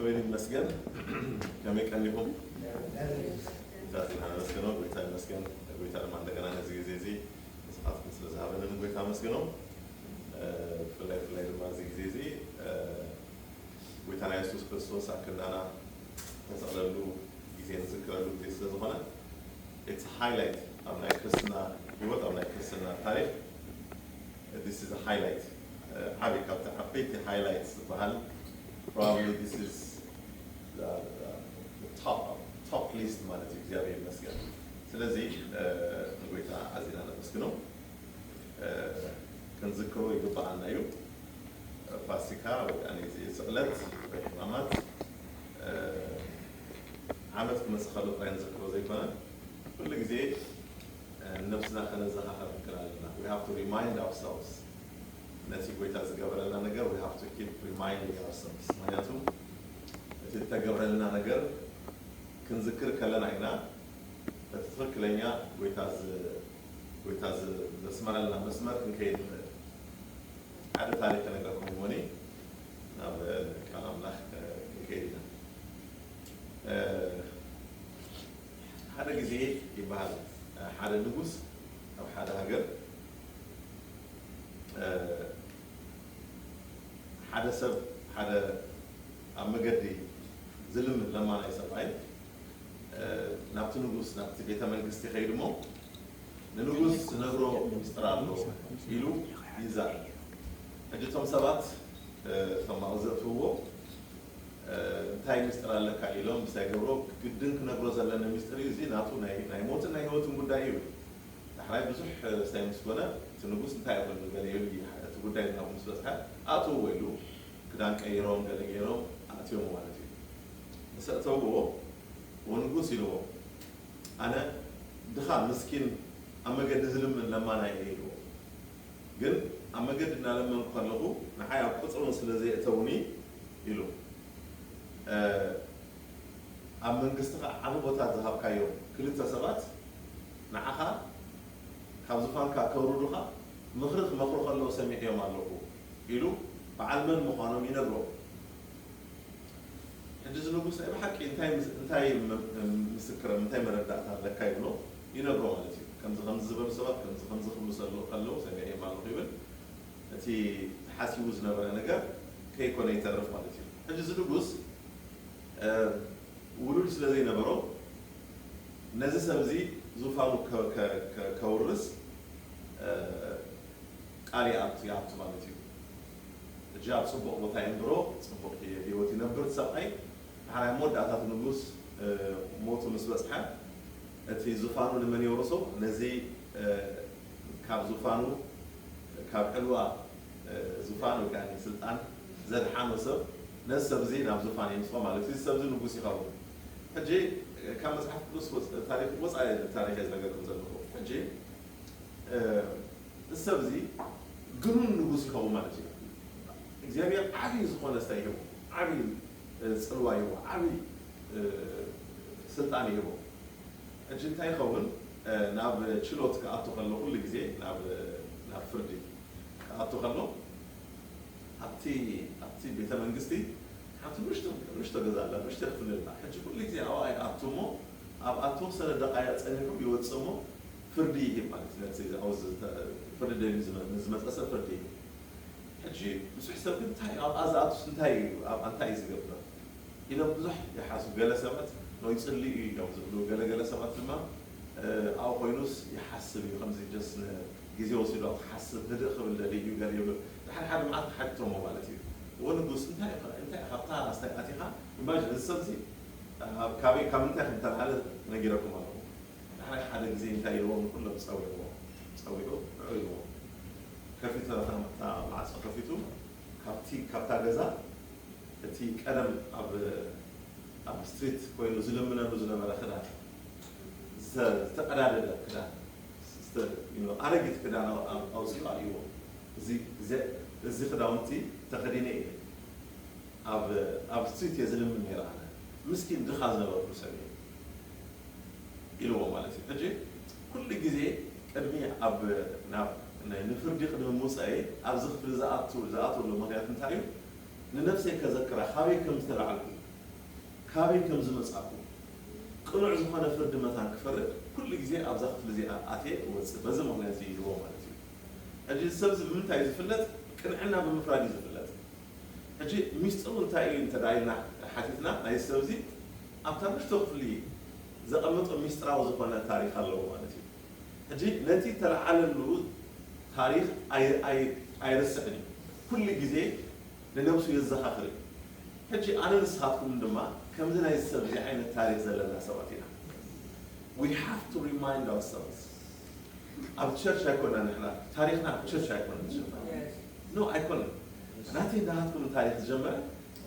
ይመስገን። ከመይ ቀኒኹም? ዛቲ እናመስገኖ ጎይታ ይመስገን። ጎይታ ድማ እንደገና ነዚ ግዜ እዚ ንስኻትኩም ስለ ዝሃበኒ ንጎይታ ኣመስግኖ። እ፣ ብፍላይ ብፍላይ ድማ እዚ ግዜ እዚ፣ እ፣ ጎይታና የሱስ ክርስቶስ ኣብ ክንዳና ንስቕለሉ ግዜ ንዝክረሉ ግዜ ስለ ዝኾነ፣ it's highlight ኣብ ናይ ክርስትና ህይወት፣ ኣብ ናይ ክርስትና ታሪኽ፣ this is a highlight። ዓቢ ካብቲ ዓበይቲ ሃይላይትስ ዝበሃል፣ probably this is top top list ማለት እዩ። እግዚኣብሔር ይመስገን። ስለዚ ንጎይታ ኣዚና ነመስግኖ። ክንዝክሮ ይግባኣና እዩ። ፋሲካ ወይ ከዓ እዚ ስቕለት ወይ ሕማማት ዓመት ክመፅእ ከሎ ጥራይ ንዝክሮ ዘይኮነ፣ ኩሉ ግዜ ነብስና ከነዘኻኸር ንክእል ኣለና። We have to remind ourselves ነቲ ጎይታ ዝገበረልና ነገር። We have to keep reminding ourselves። ምክንያቱ እቲ እተገብረልና ነገር ክንዝክር ከለና ኢና እቲ ትኽክለኛ ጎይታ ዝ- ጎይታ ዝ- ዘስመረልና መስመር ክንከይድ ንኽእል። ሓደ ታሪክ ከነገርኩም ይሆኒ ናብ ቃል ኣምላኽ ክንከይድ ኢና። ሓደ ግዜ ይበሃል፣ ሓደ ንጉስ ኣብ ሓደ ሃገር ሓደ ሰብ ሓደ ኣብ መገዲ ዝልምን ለማናይ ሰብኣይ ናብቲ ንጉስ ናብቲ ቤተ መንግስቲ ከይድ እሞ ንንጉስ ዝነግሮ ሚስጥር ኣሎ ኢሉ ይዛረብ። ሕጂ እቶም ሰባት እቶም ኣብኡ ዘእትውዎ እንታይ ሚስጥር ኣለካ ኢሎም ምስ ኣይገብሮ ግድን ክነግሮ ዘለና ሚስጥር እዩ። እዚ ናቱ ናይ ናይ ሞትን ናይ ህይወትን ጉዳይ እዩ። ዳሕራይ ብዙሕ ሳይንስ ኮነ እቲ ንጉስ እንታይ ይኹን ገለ ኢሉ እቲ ጉዳይ ናብ ምስ በፅሐ ኣእትውዎ ኢሉ ክዳን ቀይሮም ገለ ገይሮም ኣእትዮም ማለት እዩ። ምስ ኣእተውዎ ንጉስ ኢልዎ ኣነ ድኻ ምስኪን ኣብ መገዲ ዝልምን ለማናይ እየ ኢልዎ። ግን ኣብ መገዲ እናለመንኩ ከለኹ ንዓይ ኣብ ቁፅሮም ስለ ዘየእተውኒ ኢሉ ኣብ መንግስትኻ ዓቢ ቦታ ዝሃብካዮም ክልተ ሰባት ንዓኻ ካብ ዝፋንካ ከውርዱኻ ምኽሪ ክመኽሩ ከለዉ ሰሚዐዮም ኣለኹ ኢሉ በዓል መን ምዃኖም ይነግሮ። ሕጂ እዚ ንጉስ ናይ ብሓቂ እንታይ ምስ- እንታይ ም- ምስክር እንታይ መረዳእታ ኣለካ ይብሎ ይነግሮ ማለት እዩ። ከምዚ ከምዚ ዝበሉ ሰባት ከምዚ ከምዚ ክብሉ ሰሎ- ከለዉ ሰሚዐዮም ኣለኹ ይብል። እቲ ተሓሲቡ ዝነበረ ነገር ከይኮነ ይተርፍ ማለት እዩ። ሕጂ እዚ ንጉስ ውሉድ ስለ ዘይነበሮ ነዚ ሰብ እዚ ዙፋኑ ከውርስ ቃል ይኣቱ ማለት እዩ። ሕጂ ኣብ ፅቡቕ ቦታ የንብሮ፣ ፅቡቕ ህይወት ይነብር ሰብኣይ። ድሓር ኣብ መወዳእታት ንጉስ ሞቱ ምስ በፅሐ እቲ ዙፋኑ ንመን የውርሶ? ነዚ ካብ ዙፋኑ ካብ ዕልዋ ዙፋን ወይ ከዓ ስልጣን ዘድሓኖ ሰብ ነዚ ሰብ እዚ ናብ ዙፋን የምፅኦ ማለት እዩ። እዚ ሰብ እዚ ንጉስ ይኸውን። ሕጂ ካብ መፅሓፍ ቅዱስ ታሪክ ወፃኢ ታሪክ እየ ዝነገርኩም ዘለኹ። ሕጂ እዚ ሰብ እዚ ግኑን ንጉስ ይኸውን ማለት እዩ። እግዚኣብሔር ዓብዪ ዝኾነ ስታይ ይህቦ፣ ዓብዪ ፅልዋ ይህቦ፣ ዓብዪ ስልጣን ይህቦ። ሕጂ እንታይ ይኸውን? ናብ ችሎት ክኣቱ ከሎ ኩሉ ግዜ ናብ ናብ ፍርዲ ክኣቱ ከሎ ኣብቲ ኣብቲ ቤተ መንግስቲ ሓንቲ ንእሽቶ ንእሽቶ ገዛ ኣላ፣ ንእሽቶ ክፍሊ ኣላ። ሕጂ ኩሉ ግዜ ኣብኣ ይኣቱ እሞ ኣብኣ ተወሰነ ደቃይቕ ጸኒሑ ይወጽእ እሞ ፍርዲ ይህብ ማለት እዩ። ነቲ ኣብኡ ዝተ- ፍርዲ ደልዩ ዝመ- ንዝመጸ ሰብ ፍርዲ ይህብ። ሕጂ ብዙሕ ሰብ ግን እንታይ እዩ ኣብኣ ዝኣቱስ እንታይ እዩ ኣብኣ እንታይ እዩ ዝገብር ኢሎም ብዙሕ ይሓስቡ። ገለ ሰባት ነው ይጽሊ እዩ እዮም ዝብሉ፣ ገለገለ ሰባት ድማ ኣብኡ ኮይኑስ ይሓስብ እዩ ከምዚ ጀስ ግዜ ወሲዱ ክሓስብ ህድእ ክብል ደልዩ እዩ ገለ ይብሉ። ድሓር ሓደ መዓልቲ ሓቲቶሞ ማለት እዩ። እወ ንጉስ እንታይ ኢኻ እንታይ ኢኻ ኣብታ ኣስታይ ኣቲኻ ኢማጅን እዚ ሰብ እዚ ካበይ ካብ ምንታይ ከም ተልዓለ ነጊረኩም ኣለኹ። ድሓር ሓደ ግዜ እንታይ ኢልዎም ንኩሎም ጸዊዕዎ ጸዊዑ ንዑ ኢልዎም ከፊቱ እታ ማዕጾ ከፊቱ ካብቲ ካብታ ገዛ እቲ ቀደም ኣብ ኣብ ስትሪት ኮይኑ ዝልምነሉ ዝነበረ ክዳን ዝተቀዳደደ ክዳን ኣረጊት ክዳን ኣውፅኡ ኣርእዎ። እዚ ክዳውንቲ ተኸዲነ እየ ኣብ ስትሪት እየ ዝልምን ነይረ ኣነ ምስኪን ድኻ ዝነበርኩ ሰብ እየ ኢልዎ ማለት እዩ። ሕጂ ኩሉ ግዜ ቅድሚ ኣብ ናብ ንፍርዲ ቅድሚ ምውፃኤ ኣብዚ ክፍሊ ዝኣትወሉ ምክንያት እንታይ እዩ? ንነፍሰይ ከዘክራ ካበይ ከም ዝተላዓልኩ ካበይ ከም ዝመጻእኩ፣ ቅኑዕ ዝኾነ ፍርዲ መታን ክፈርድ ኩሉ ግዜ ኣብዛ ክፍሊ እዚኣ ኣትየ እወጽእ። በዚ ምኽንያት እዚ ኢልዎ ማለት እዩ። ሕጂ እዚ ሰብ እዚ ብምንታይ እዩ ዝፍለጥ? ቅንዕና ብምፍራድ እዩ ዝፍለጥ። ሕጂ ሚስጥሩ እንታይ እዩ እንተ ደኣ ኢልና ሓቲትና፣ ናይዚ ሰብ እዚ ኣብታ ንእሽቶ ክፍሊ ዘቐመጦ ሚስጥራዊ ዝኾነ ታሪኽ ኣለዎ ማለት እዩ። ሕጂ ነቲ እተለዓለሉ ታሪኽ ኣይ-፣ ኣይ-፣ ኣይርስዕን እዩ። ኩሉ ግዜ ንነብሱ የዘኻኽር እዩ። ሕጂ ኣነ ንስኻትኩምን ድማ ከምዚ ናይ ሰብ እዚ ዓይነት ታሪኽ ዘለና ሰባት ኢና። We have to remind ourselves። ኣብ ቸርች ኣይኮና ንሕና፣ ታሪኽና ኣብ ቸርች ኣይኮነን ዝሽፈን። ኖ ኣይኮነን። ናተይ ናሃትኩም ታሪኽ ዝጀመረ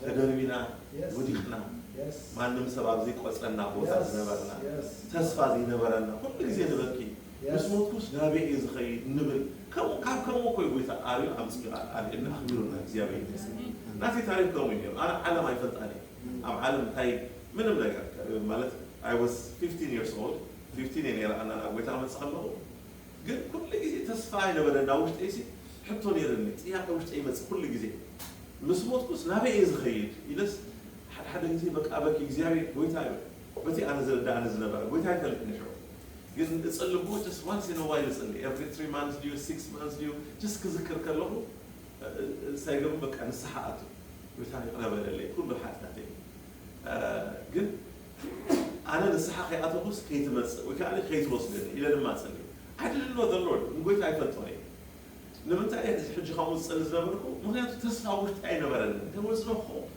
ተደርቢና፣ Yes. ወዲቕና፣ Yes. ማንም ሰብ ኣብ ዘይቆጸና ቦታ Yes. ዝነበርና፣ Yes. ተስፋ ዘይነበረና፣ ኩሉ ግዜ ንበኪ። Yes. ምስ ሞትኩስ ናበይ እየ ዝኸይድ ንብል። ከምኡ፣ ካብ ከምኡ እኮ እዩ ጎይታ ኣርዩ ኣምጺኡ ኣልዒልና ኣኽቢሩና እግዚኣብሔር ይመስገን። ናተይ ታሪኽ ከምኡ እዩ ነይሩ። ኣነ ዓለም ኣይፈልጣን እየ። ኣብ ዓለም እንታይ ምንም ነገር ማለት I was fifteen years old፣ fifteen እየ ነይረ ኣና ናብ ጎይታ መጽእ ከለኹ። ግን ኩሉ ግዜ ተስፋ ኣይነበረ ናብ ውሽጠይ ሲ ሕቶ ነይርኒ፣ ጥያቄ ውሽጠይ ይመጽእ ኩሉ ግዜ። ምስ ሞትኩስ ናበይ እየ ዝኸይድ ኢለስ ሓደ ሓደ ግዜ በቃ በኪ እግዚኣብሔር ጎይታ እዩ። በቲ ኣነ ዝርዳእኒ ዝነበረ ጎይታ ይፈልጥኒ ሽዑ። ግን እጽሊ እኮ just once in a while እጽሊ። Every three months ድዩ፣ six months ድዩ፣ just ክዝክር ከለኹ፣ እ-፣ እ-፣ ሳይገርም በቃ ንስሓ ኣቱ። ጎይታ ይቕረ በለለይ ኩሉ ሓጢኣተይ። እ፣ ግን ኣነ ንስሓ ከይኣተኹስ ከይትመጽእ ወይ ከዓ ከይትወስደኒ ኢለ ድማ ጸልየ። I didn't know the Lord። ንጎይታ ኣይፈልጦን እየ። ንምንታይ እየ እዚ ሕጂ ከምኡ ዝጸሊ ዝነበርኩ? ምኽንያቱ ተስፋ ውሽጢ ኣይነበረንን። There was no hope።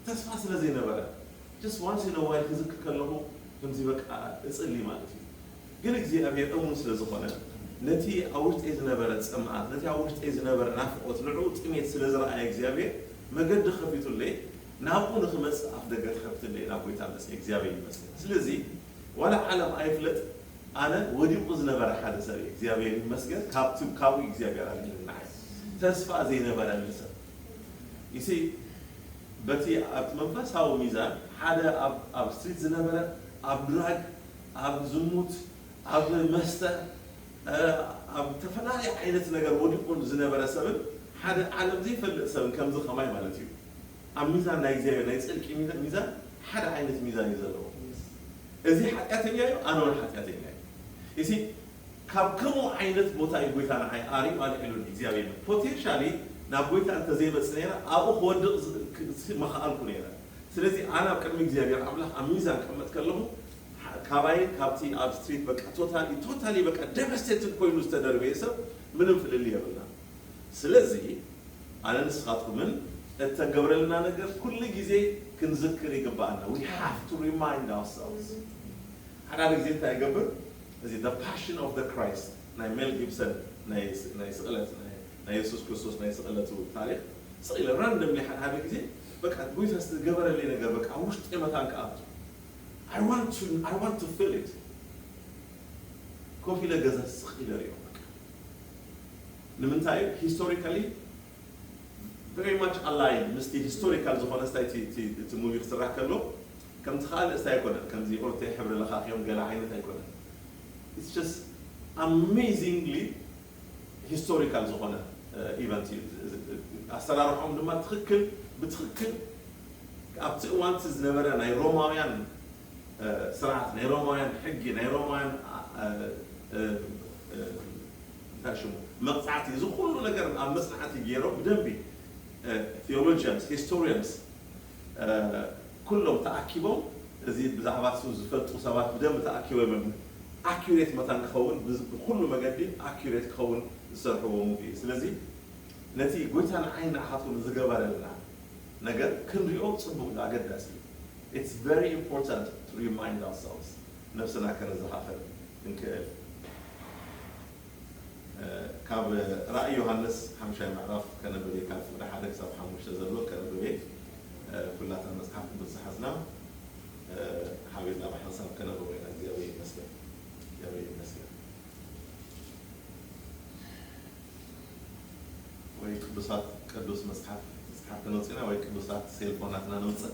ተስፋ ስለ ዘይነበረ፣ just once in a while ክዝክር ከለኹ ከምዚ በቃ እጽሊ ማለት እዩ። ግን እግዚኣብሔር እሙን ስለ ዝኾነ፣ ነቲ ኣብ ውሽጠይ ዝነበረ ጽምኣት፣ ነቲ ኣብ ውሽጠይ ዝነበረ ናፍቖት፣ ንዕኡ ጥሜት ስለ ዝረኣየ እግዚኣብሔር መገዲ ከፊቱለይ፣ ናብኡ ንኽመጽእ ኣፍ ደገ ትኸፍትለይ፣ ናብ ጎይታ መጽእ። እግዚኣብሔር ይመስገን። ስለዚ ዋላ ዓለም ኣይፍለጥ፣ ኣነ ወዲቑ ዝነበረ ሓደ ሰብ እየ። እግዚኣብሔር ይመስገን፣ ካብቲ፣ ካብኡ እግዚኣብሔር ኣድሒኑና። ተስፋ ዘይነበረኒ ሰብ። ይሲ፣ በቲ ኣብቲ መንፈሳዊ ሚዛን ሓደ ኣብ፣ ኣብ ስትሪት ዝነበረ፣ ኣብ ድራግ፣ ኣብ ዝሙት፣ ኣብ መስተ፣ እ፣ ኣብ ተፈላለየ ዓይነት ነገር ወዲቑ ዝነበረ ሰብን ሓደ ዓለም ዘይፈልጥ ሰብን ከምዚ ከማይ ማለት እዩ። ኣብ ሚዛን ናይ እግዚኣብሔር ናይ ጽድቂ ሚዛ-፣ ሚዛን ሓደ ዓይነት ሚዛን እዩ ዘለዎ። እዚ ሓጢኣተኛ እዩ፣ ኣነ እውን ሓጢኣተኛ እዩ። እዚ ካብ ከምኡ ዓይነት ቦታ እዩ ጎይታ ንዓይ ኣርዩ ኣልዒሉኒ እግዚኣብሔር። ፖቴንሻሊ ናብ ጎይታ እንተዘይመጽእ ነይረ ኣብኡ ክወድቕ ዝ-፣ ክ-፣ ዝ-፣ ምኸኣልኩ ነይረ። ስለዚ ኣነ ኣብ ቅድሚ እግዚኣብሔር ኣምላኽ ኣብ ሚዛን ክቕመጥ ከለኹ፣ ሓ-፣ ካባይን ካብቲ ኣብ ስትሪት በቃ ቶታሊ፣ ቶታሊ በቃ ደቨስቴትድ ኮይኑ ዝተደርበየ ሰብ ምንም ፍልልይ የብልና። ስለዚ ኣነ ንስኻትኩምን እተገብረልና ነገር ኩሉ ግዜ ክንዝክር ይግባኣና። We have to remind ourselves። ሓደ ሓደ ግዜ እንታይ ይገብር? እዚ The Passion of the Christ ናይ ሜል ጊብሰን ናይ ስ-፣ ናይ ስቕለት፣ ናይ፣ ናይ የሱስ ክርስቶስ ናይ ስቕለቱ ታሪኽ ስቕ ኢለ ራንደምሊ ሓደ ሓደ ግዜ በቃ ጎይታ ዝገበረለይ ነገር በቃ ውሽጢ መታን ክኣቱ። I want to, I want to feel it። ኮፍ ኢለ ገዛ ስቕ ኢለ ሪኦ በቃ። ንምንታይ? ሂስቶሪካሊ very much aligned ምስቲ ሂስቶሪካል ዝኾነ ስታይ እቲ፣ እቲ፣ እቲ ሙቪ ክስራሕ ከሎ ከምቲ ካልእ ስታይ ኣይኮነን። ከምዚ ኦርተ ሕብሪ ለኻኺዮም ገለ ዓይነት ኣይኮነን። It's just amazingly ሂስቶሪካል ዝኾነ፣ እ፣ ኢቨንት እዩ። እ፣ እ፣ ኣሰራርሖም ድማ ትኽክል፣ ብትኽክል ኣብቲ እዋንቲ ዝነበረ ናይ ሮማውያን፣ እ፣ ስርዓት፣ ናይ ሮማውያን ሕጊ፣ ናይ ሮማውያን፣ እ፣ እ፣ እ፣ እንታይ ሽሙ፣ መቕጻዕቲ፣ እዚ ኩሉ ነገር ኣብ መጽናዕቲ ገይሮም ብደንቢ፣ እ፣ ቴዎሎጂያንስ፣ ሂስቶሪያንስ፣ እ፣ ኩሎም ተኣኪቦም፣ እዚ ብዛዕባ እሱ ዝፈልጡ ሰባት ብደንቢ ተኣኪቦም እዮም ኣኪሬት መታን ክኸውን፣ ብዝ-፣ ብኩሉ መገዲ ኣኪሬት ክኸውን ዝሰርሕዎ ሙቪ እዩ። ስለዚ ነቲ ጎይታ ንዓይ ንዓኻትኩም ዝገበረልና ነገር ክንሪኦ ጽቡቕ እዩ፣ ኣገዳሲ እዩ። It's very important to remind ourselves፣ ነብስና ከነዘኻኽር ክንክእል። እ፣ ካብ ራእይ ዮሃንስ ሓምሻይ ምዕራፍ ከነብብ እየ፣ ካብ ፍቕዲ ሓደ ክሳብ ሓሙሽተ ዘሎ ከነብብ እየ። እ፣ ኩላታ መጽሓፍ ቅዱስ ዝሓዝና፣ እ፣ ሓቢርና ብሓንሳብ ከነብቦ ኢና። እግዚኣብሔር ይመስገን። እግዚኣብሔር ይመስገን። ወይ ቅዱሳት፣ ቅዱስ መጽሓፍ፣ መጽሓፍ ክነውጽእና ወይ ቅዱሳት ሴልፎናትና ነውጽእ።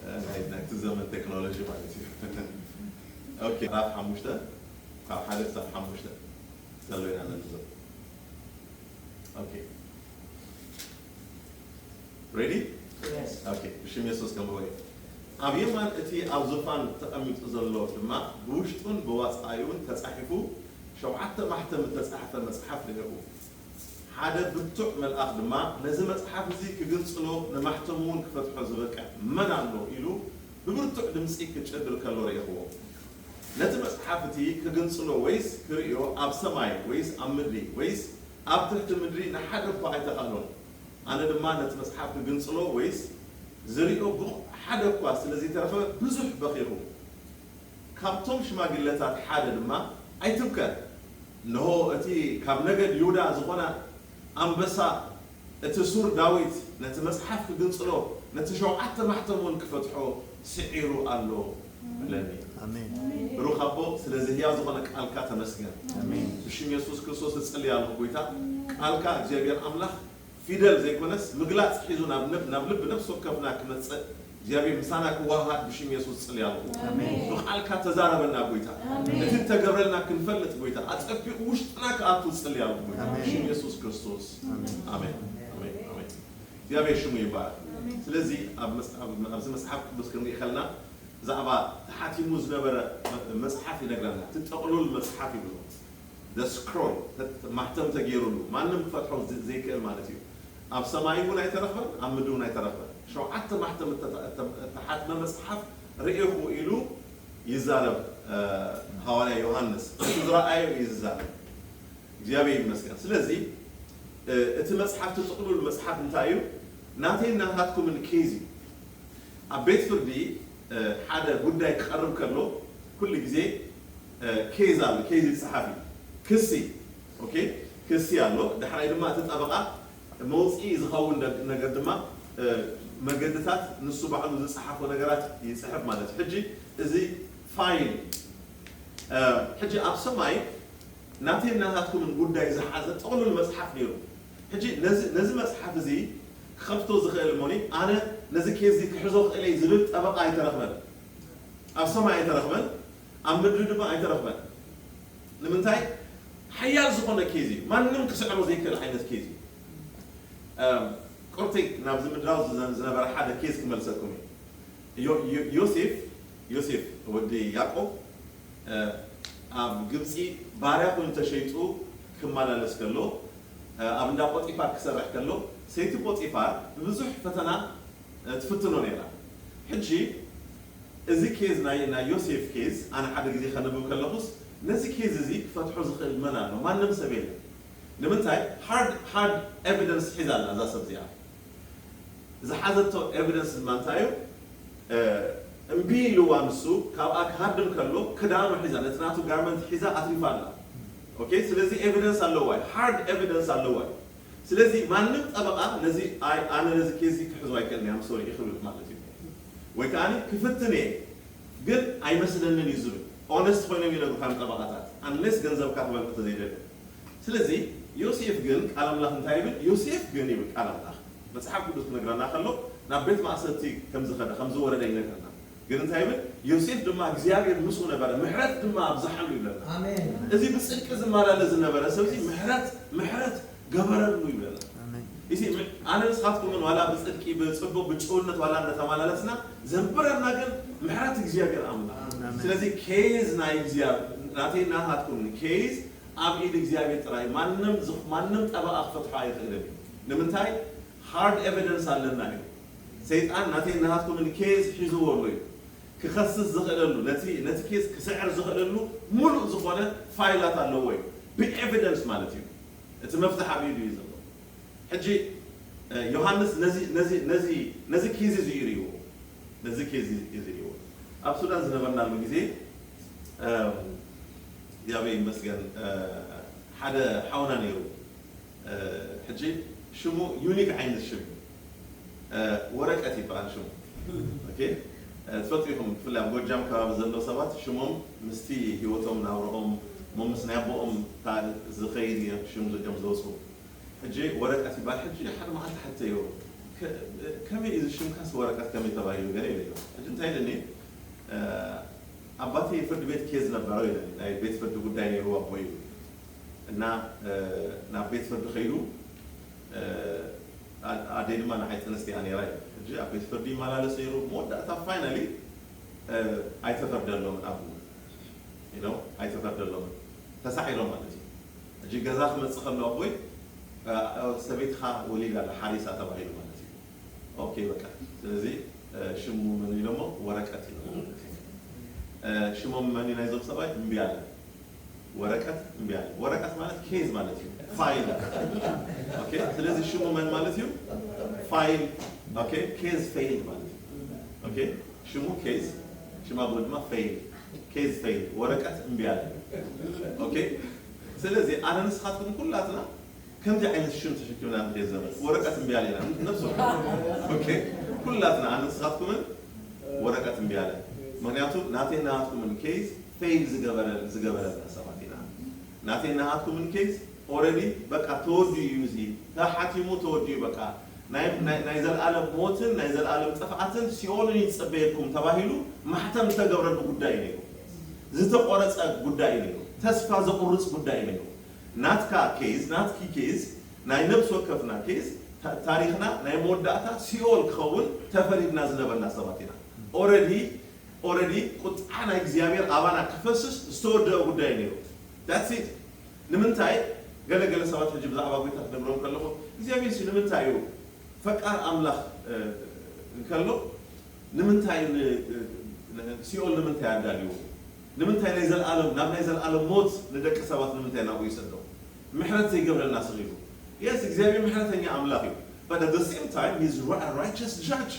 እ፣ ናይ፣ ናይቲ ዘመን ቴክኖሎጂ ማለት እዩ። ኦኬ፣ ምዕራፍ ሓሙሽተ፣ ካብ ሓደ ክሳብ ሓሙሽተ ዘሎ ኢና ነንብብ። ኦኬ። ሬዲ? ኦኬ፣ ብሽም የሱስ ከምርዎ እዩ። ኣብ የማን እቲ ኣብ ዙፋን ተቐሚጡ ዘሎ ድማ ብውሽጡን ብዋጻዩን ተጻሒፉ ሸውዓተ ማሕተም እተጻሕፈ መጽሓፍ ርእኹ። ሓደ ብርቱዕ መልኣኽ ድማ ነዚ መጽሓፍ እዚ ክግንጽሎ ንማሕተሙ እውን ክፈትሖ ዝበቅዕ መን ኣሎ ኢሉ ብብርቱዕ ድምጺ ክጭድር ከሎ ርእኹዎ። ነቲ መጽሓፍ እቲ ክግንጽሎ ወይስ ክርእዮ ኣብ ሰማይ ወይስ ኣብ ምድሪ ወይስ ኣብ ትሕቲ ምድሪ ንሓደ እኳ ኣይተኻእሎን። ኣነ ድማ ነቲ መጽሓፍ ክግንጽሎ ወይስ ዝርእዮ ብቑዕ ሓደ እኳ ስለ ዘይተረኽበ ብዙሕ በኺኹ። ካብቶም ሽማግለታት ሓደ ድማ ኣይትብከ። እንሆ እቲ ካብ ነገድ ይሁዳ ዝኾነ ኣንበሳ እቲ ሱር ዳዊት ነቲ መጽሓፍ ክግንጽሎ ነቲ ሸውዓተ ማሕተም እውን ክፈትሖ ስዒሩ ኣሎ በለኒ። ኣሜን። ብሩኽ ኣቦ ስለዚ ህያው ዝኾነ ቃልካ ተመስገን። ኣሜን። ብሽም የሱስ ክርስቶስ እጽልይ ኣለኹ ጎይታ ቃልካ እግዚኣብሔር ኣምላኽ ፊደል ዘይኮነስ ምግላጽ ሒዙ ናብ ነብ- ናብ ልቢ ነፍሲ ወከፍና ክመጽእ እግዚኣብሔር ምሳና ክዋሃድ ብሽም የሱስ ጽልይ ኣለኹ። ኣሜን። ብቃልካ ተዛረበና ጎይታ ኣሜን። እቲ እተገብረልና ክንፈልጥ ጎይታ ኣጸቢቑ ውሽጥና ክኣቱ ጽልይ ኣለኹ ጎይታ ኣሜን። ብሽም የሱስ ክርስቶስ ኣሜን። ኣሜን ኣሜን ኣሜን እግዚኣብሔር ሽሙ ይባረክ። ስለዚ ኣብ መጽ- ኣብ- ኣብዚ መጽሓፍ ቅዱስ ክንርኢ ከለና ብዛዕባ ተሓቲሙ ዝነበረ መ- መጽሓፍ ይነግረና። እቲ ጥቕሉል መጽሓፍ ይብሎ the scroll ማህተም ተገይሩሉ ማንም ክፈትሖ ዝ- ዘይክእል ማለት እዩ። ኣብ ሰማይ እውን ኣይተረኽበን ኣብ ምድሪ እውን ኣይተረኽበን። ሸውዓተ ማህተም እተተ- እተ- እተሓትመ መጽሓፍ ርእኹ ኢሉ ይዛረብ እ፣ ሃዋርያ ዮሃንስ እቲ ዝረኣዮ እዩ ዝዛረብ። እግዚኣብሔር ይመስገን። ስለዚ እ፣ እቲ መጽሓፍ እቲ ጥቕሉል መጽሓፍ እንታይ እዩ? ናተይን ናታትኩምን ኬዝ እዩ። ኣብ ቤት ፍርዲ እ፣ ሓደ ጉዳይ ክቐርብ ከሎ ኩሉ ግዜ እ፣ ኬዝ ኣሎ፣ ኬዝ ይጸሓፍ እዩ። ክሲ ኦኬ፣ ክሲ ኣሎ። ዳሕራይ ድማ እቲ ጠበቓ መውፅኢ ዝኸውን ደ- ነገር ድማ እ፣ መገድታት ንሱ ባዕሉ ዝጸሓፎ ነገራት ይጽሕፍ ማለት እዩ። ሕጂ እዚ ፋይል እ፣ ሕጂ ኣብ ሰማይ ናተይ ናታትኩምን ጉዳይ ዝሓዘ ጥቕሉል መጽሓፍ ነይሩ። ሕጂ ነዚ ነዚ መጽሓፍ እዚ ክኸፍቶ ዝኽእል እሞኒ ኣነ ነዚ ኬዝ እዚ ክሕዞ ክእል እየ ዝብል ጠበቓ ኣይተረኽበን። ኣብ ሰማይ ኣይተረኽበን፣ ኣብ ምድሪ ድማ ኣይተረኽበን። ንምንታይ ሓያል ዝኾነ ኬዝ እዩ። ማንም ክስዕሮ ዘይክእል ዓይነት ኬዝ እዩ። እ፣ ቁርተይ ናብዚ ምድራዊ ዝነ- ዝነበረ ሓደ ኬዝ ክመልሰኩም እዩ። ዮ- ዮ- ዮሴፍ ዮሴፍ ወዲ ያዕቆብ እ፣ ኣብ ግብፂ ባርያ ኮይኑ ተሸይጡ ክመላለስ ከሎ እ፣ ኣብ እንዳ ጶጢፋር ክሰርሕ ከሎ ሰይቲ ጶጢፋር ብብዙሕ ፈተና እ፣ ትፍትኖ ነይራ። ሕጂ እዚ ኬዝ ናይ ናይ ዮሴፍ ኬዝ ኣነ ሓደ ግዜ ከንብብ ከለኹስ ነዚ ኬዝ እዚ ክፈትሖ ዝኽእል መን ኣሎ? ማንም ሰብ የለን። ንምንታይ? ሃርድ ሃርድ ኤቪደንስ ሒዛ ኣላ እዛ ሰብ እዚኣ። ዝሓዘቶ ኤቪደንስ ድማ እንታይ እዩ? እ፣ እምቢ ኢልዋ ንሱ ካብኣ ክሃድም ከሎ ክዳኑ ሒዛ ነቲ ናቱ ጋርመንት ሒዛ ኣትሪፋ ኣላ። ኦኬ፣ ስለዚ ኤቪደንስ ኣለዋ እዩ፣ ሃርድ ኤቪደንስ ኣለዋ እዩ። ስለዚ ማንም ጠበቓ ነዚ ኣይ ኣነ ነዚ ኬዚ ክሕዞ ኣይክእልን እየ ኣምሶሪ ክብል ማለት እዩ። ወይ ከዓ ክፍትን እየ ግን ኣይመስለንን እዩ ዝብል ኦነስት ኮይኖም ይነግሩካ ንጠበቓታት፣ ኣንሌስ ገንዘብካ ክበልዑ ተዘይደልዩ። ስለዚ ዮሴፍ ግን ቃል ኣምላኽ እንታይ ይብል? ዮሴፍ ግን ይብል ቃል ኣምላኽ መጽሓፍ ቅዱስ ክነግረና ከሎ ናብ ቤት ማእሰርቲ ከም ዝኸደ ከም ዝወረደ ይነግረና። ግን እንታይ ይብል? ዮሴፍ ድማ እግዚኣብሔር ምስኡ ነበረ፣ ምሕረት ድማ ኣብዝሓሉ ይብለና። ኣሜን። እዚ ብጽድቂ ዝመላለስ ዝነበረ ሰብ እዚ ምሕረት ምሕረት ገበረሉ ይብለና። ኣሜን። እዚ ኣነ ንስኻትኩምን ዋላ ብጽድቂ ብጽቡቕ ብጭውነት ዋላ እንደተመላለስና ዘንብረና ግን ምሕረት እግዚኣብሔር ኣምላኽ። ኣሜን። ስለዚ ኬዝ ናይ እግዚኣብሔር ናተይ ናታትኩም ኬዝ ኣብ ኢድ እግዚኣብሔር ጥራይ ማንም ዝኽ- ማንም ጠበቓ ክፈትሖ ኣይኽእልን እዩ። ንምንታይ? ሃርድ ኤቪደንስ ኣለና እዩ። ሰይጣን ናተይ ናታትኩምን ኬዝ ሒዝዎ ኣሎ እዩ። ክኸስስ ዝኽእለሉ ነቲ ነቲ ኬዝ ክስዕር ዝኽእለሉ ሙሉእ ዝኾነ ፋይላት ኣለዎ እዩ። ብኤቪደንስ ማለት እዩ። እቲ መፍትሕ ኣብ ኢዱ እዩ ዘሎ። ሕጂ እ፣ ዮሃንስ ነዚ ነዚ ነዚ ነዚ ኬዝ እዚ ይርእይዎ ነዚ ኬዝ እዚ ይርእይዎ ኣብ ሱዳን ዝነበርናሉ ግዜ እ፣ እግዚኣብሔር ይመስገን እ፣ ሓደ ሓውና ነይሩ እ፣ ሕጂ ሽሙ ዩኒክ ዓይነት ሽም እዩ። እ፣ ወረቀት ይበሃል ሽሙ። ኦኬ እ፣ ትፈልጡ ኢኹም ብፍላይ ኣብ ጎጃም ከባቢ ዘለዉ ሰባት ሽሞም ምስቲ ህይወቶም ናብርኦም እሞ ምስ ናይ ኣቦኦም ታሪክ ዝኸይድ እዮም ሽም እዮም ዘውፅኡ። ሕጂ ወረቀት ይበሃል። ሕጂ ሓደ መዓልቲ ሓተዮ ከ- ከመይ እዩ እዚ ሽምካስ ወረቀት ከመይ ተባሂሉ ገለ ኢለዮ። ሕጂ እንታይ ኢለኒ እ፣ ኣባቴ ፍርዲ ቤት ኬዝ ነበረው ኢለኒ ናይ ቤት ፍርዲ ጉዳይ ነይሩ ኣቦይ ኢሉ እና እ፣ ናብ ቤት ፍርዲ ከይዱ እ፣ ኣ- ኣደይ ድማ ንዓይ ጥንስቲ እያ ነይራ እዩ። ሕጂ ኣብ ቤት ፍርዲ ይመላለስ ነይሩ። መወዳእታ ፋይናሊ ኣይተፈርደሎምን። ኣብ you know ኣይተፈርደሎምን፣ ተሳዒሮም ማለት እዩ። ሕጂ ገዛ ክመጽእ ከሎ ኣቦይ ሰበይትኻ ወሊዳ ኣላ ሓሪሳ ተባሂሉ ማለት እዩ። ኦኬ በቃ ስለዚ ሽሙ መን ኢሎሞ? ወረቀት ኢሎሞ ማለት እዩ። ሽሞም መን እዩ ናይዞም ሰብኣይ? እምቢ ኣለ። ወረቀት እምቢ ኣለ። ወረቀት ማለት ኬዝ ማለት እዩ፣ ፋይል። ኦኬ ስለዚ ሽሙ መን ማለት እዩ? ፋይል። ኦኬ ኬዝ ፌይል ማለት እዩ። ኦኬ ሽሙ ኬዝ፣ ሽማ ኣቦ ድማ ፌይል። ኬዝ ፌይል፣ ወረቀት እምቢ ኣለ። ኦኬ ስለዚ ኣነ ንስኻትኩም ኩላትና ከምዚ ዓይነት ሽም ተሸኪምና ንኸይድ ዘመን ወረቀት እምቢ ኣለ ኢና ነብሶ። ኦኬ ኩላትና ኣነ ንስኻትኩምን ወረቀት እምቢ ኣለ። ምክንያቱ ናተይ ናትኩምን ኬዝ ፌይል ዝገበረ ዝገበረና ሰባት ኢና። ናተይ ናትኩምን ኬዝ ኦረዲ በቃ ተወዲኡ እዩ፣ እዚ ተሓቲሙ ተወዲኡ በቃ ናይ ናይ ናይ ዘለኣለም ሞትን ናይ ዘለኣለም ጥፍኣትን ሲኦልን ይጸበየኩም ተባሂሉ ማሕተም ዝተገብረሉ ጉዳይ እዩ ነይሩ። ዝተቆረጸ ጉዳይ እዩ ነይሩ። ተስፋ ዘቁርጽ ጉዳይ እዩ ነይሩ። ናትካ ኬዝ ናትኪ ኬዝ ናይ ነብስ ወከፍና ኬዝ ታ- ታሪኽና ናይ መወዳእታ ሲኦል ክኸውን ተፈሪድና ዝነበርና ሰባት ኢና። ኦረዲ ኦረዲ ቁጥዓ ናይ እግዚኣብሔር ኣባና ክፈስስ ዝተወደአ ጉዳይ እዩ ነይሩ። That's it። ንምንታይ ገለገለ ሰባት ሕጂ ብዛዕባ ጎይታ ክነግሮም ከለኹ እግዚኣብሔር ሲ ንምንታይ እዩ ፈቃር ኣምላኽ እ፣ እንከሎ ንምንታይ ን- ን- ሲኦል ንምንታይ ኣዳልዎ? ንምንታይ ናይ ዘለኣለም ናብ ናይ ዘለኣለም ሞት ንደቂ ሰባት ንምንታይ ናብኡ ይሰዶ? ምሕረት ዘይገብረልና ስቕ ኢሉ? የስ እግዚኣብሔር ምሕረተኛ ኣምላኽ እዩ። But at the same time he's ri- a righteous judge።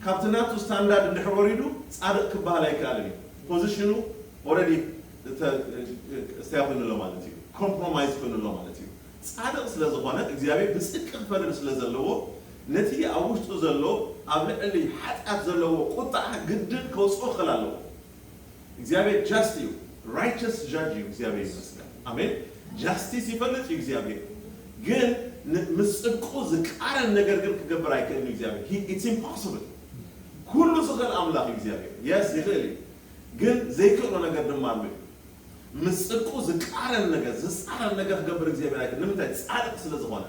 ካብቲ ናቱ ስታንዳርድ እንድሕር ወሪዱ ጻድቕ ክበሃል ኣይከኣልን እዩ። ፖዚሽኑ ኦረዲ እስተያ ኮይኑሎ ማለት እዩ። ኮምፕሮማይዝ ኮይኑሎ ማለት እዩ። ጻድቕ ስለ ዝኾነ እግዚኣብሔር ብጽድቂ ክፈርድ ስለ ዘለዎ ነቲ ኣብ ውሽጡ ዘሎ ኣብ ልዕሊ ሓጢኣት ዘለዎ ቁጣዓ ግድን ከውፅኦ ክኽእል ኣለዎ። እግዚኣብሔር ጃስት እዩ። ራይቸስ ጃጅ እዩ። እግዚኣብሔር ይመስገን። ኣሜን። ጃስቲስ ይፈልጥ እዩ እግዚኣብሔር። ግን ን- ምስ ጽድቁ ዝቃረን ነገር ግን ክገብር ኣይክእልን እዩ እግዚኣብሔር። He- it's impossible። ኩሉ ዝኽእል ኣምላኽ እዩ እግዚኣብሔር። የስ ይኽእል እዩ። ግን ዘይክእሎ ነገር ድማ ኣሎ እዩ። ምስ ጽድቁ ዝቃረን ነገር ዝጻረን ነገር ክገብር እግዚኣብሔር ኣይክእል። ንምንታይ? ጻድቕ ስለ ዝኾነ።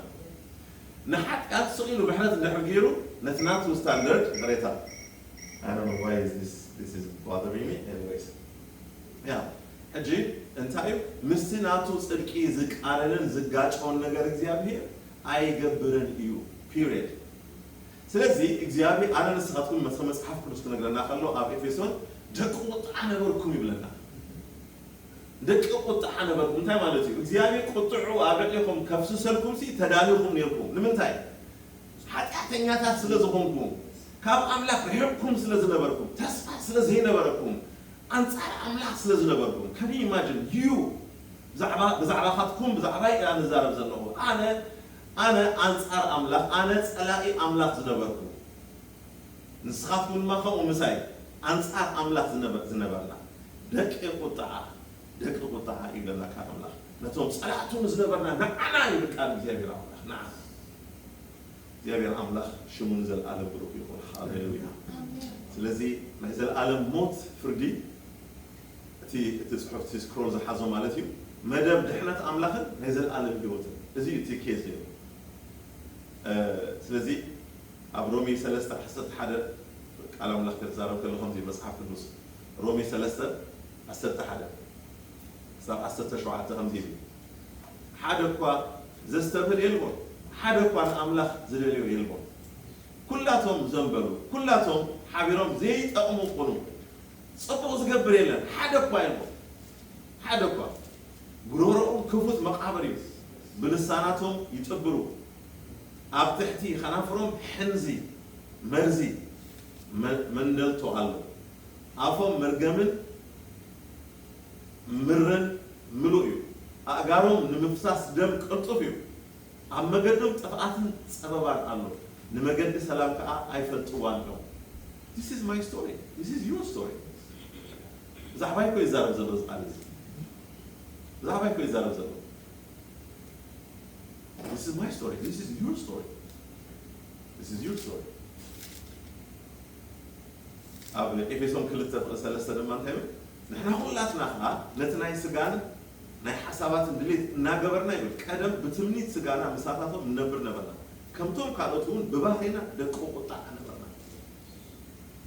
ንሓጢኣት ስቕ ኢሉ ምሕረት እንድሕር ገይሩ ነቲ ናቱ ስታንደርድ ይቕሬታ I don't know why is this this is bothering me anyways yeah ሕጂ እንታይ እዩ ምስቲ ናቱ ጽድቂ ዝቃረንን ዝጋጨውን ነገር እግዚኣብሔር ኣይገብርን እዩ። ፒሪየድ። ስለዚ እግዚኣብሔር ኣነ ንስኻትኩም መሰ መጽሓፍ ቅዱስ ክነግረና ከሎ ኣብ ኤፌሶን ደቂ ቁጣ ነበርኩም ይብለና። ደቂ ቁጣ ነበርኩም እንታይ ማለት እዩ? እግዚኣብሔር ቁጥዑ ኣብ ልዕሌኹም ከፍስሰልኩም ሲ ተዳሊኹም ነርኩም። ንምንታይ? ሓጢኣተኛታት ስለ ዝኾንኩም፣ ካብ ኣምላኽ ርሒቕኩም ስለ ዝነበርኩም፣ ተስፋ ስለ ዘይነበረኩም፣ ኣንጻር ኣምላኽ ስለ ዝነበርኩም። ከን ኢማጅን ዩ ብዛዕባ ብዛዕባኻትኩም ብዛዕባይ እያ ንዛረብ ዘለኹ። ኣነ ኣነ ኣንጻር ኣምላኽ ኣነ ጸላኢ ኣምላኽ ዝነበርኩ ንስኻትኩም ድማ ከምኡ ምሳይ ኣንጻር ኣምላኽ ዝነበ- ዝነበርና ደቂ ቁጥዓ ደቂ ቁጥዓ ይብለና ካብ ኣምላኽ ነቶም ጸላእቱ ዝነበርና ንዓና ይብል ቃል እግዚኣብሔር ኣምላኽ ንዓና እግዚኣብሔር ኣምላኽ ሽሙ ንዘለኣለም ብሩክ ይኹን። ሃሌሉያ። ስለዚ ናይ ዘለኣለም ሞት ፍርዲ እቲ እቲ ጽሑፍ እቲ ስክሮል ዝሓዞ ማለት እዩ። መደብ ድሕነት ኣምላኽን ናይ ዘለኣለም ህይወትን እዚ እዩ እቲ ኬዝ ነይሩ። ስለዚ ኣብ ሮሜ ሰለስተ ዓሰርተ ሓደ ቃል ኣምላኽ ክዛረብ ከሎ ከምዚ መጽሓፍ ቅዱስ ሮሜ ሰለስተ ዓሰርተ ሓደ ክሳብ ዓሰርተ ሸውዓተ ከምዚ ይብል ሓደ እኳ ዘስተብህል የልቦን ሓደ እኳ ንኣምላኽ ዝደልዮ የልቦን ኩላቶም ዘንበሉ ኩላቶም ሓቢሮም ዘይጠቕሙ ቁኑ ጽቡቕ ዝገብር የለን ሓደ እኳ የልቦን ሓደ እኳ ጉሮሮኦም ክፉት መቓብር እዩ ብልሳናቶም ይጥብሩ ኣብ ትሕቲ ኸናፍሮም ሕንዚ መርዚ መንደልቶ ኣሎ ኣፎም መርገምን ምርን ምሉእ እዩ ኣእጋሮም ንምፍሳስ ደም ቅልጡፍ እዩ ኣብ መገዶም ጥፍኣትን ጸበባን ኣሎ ንመገዲ ሰላም ከኣ ኣይፈልጥዋን እዮም This is my story. This is your story. ብዛዕባይ እኮ ይዛረብ ዘሎ እዚ ቃል እዚ ብዛዕባይ እኮ ይዛረብ ዘሎ This is my story. This is your story. This is your story. ኣብ ኤፌሶን ክልተ ፍቕሪ ሰለስተ ድማ እንታይ ይብል? ንሕና ኩላትና ኸዓ ነቲ ናይ ስጋን ናይ ሓሳባትን ድሌት እናገበርና ይብል ቀደም ብትምኒት ስጋና ምሳታቶም ንነብር ነበርና። ከምቶም ካልኦት እውን ብባህሪና ደቂ ቁጣዓ ነበርና።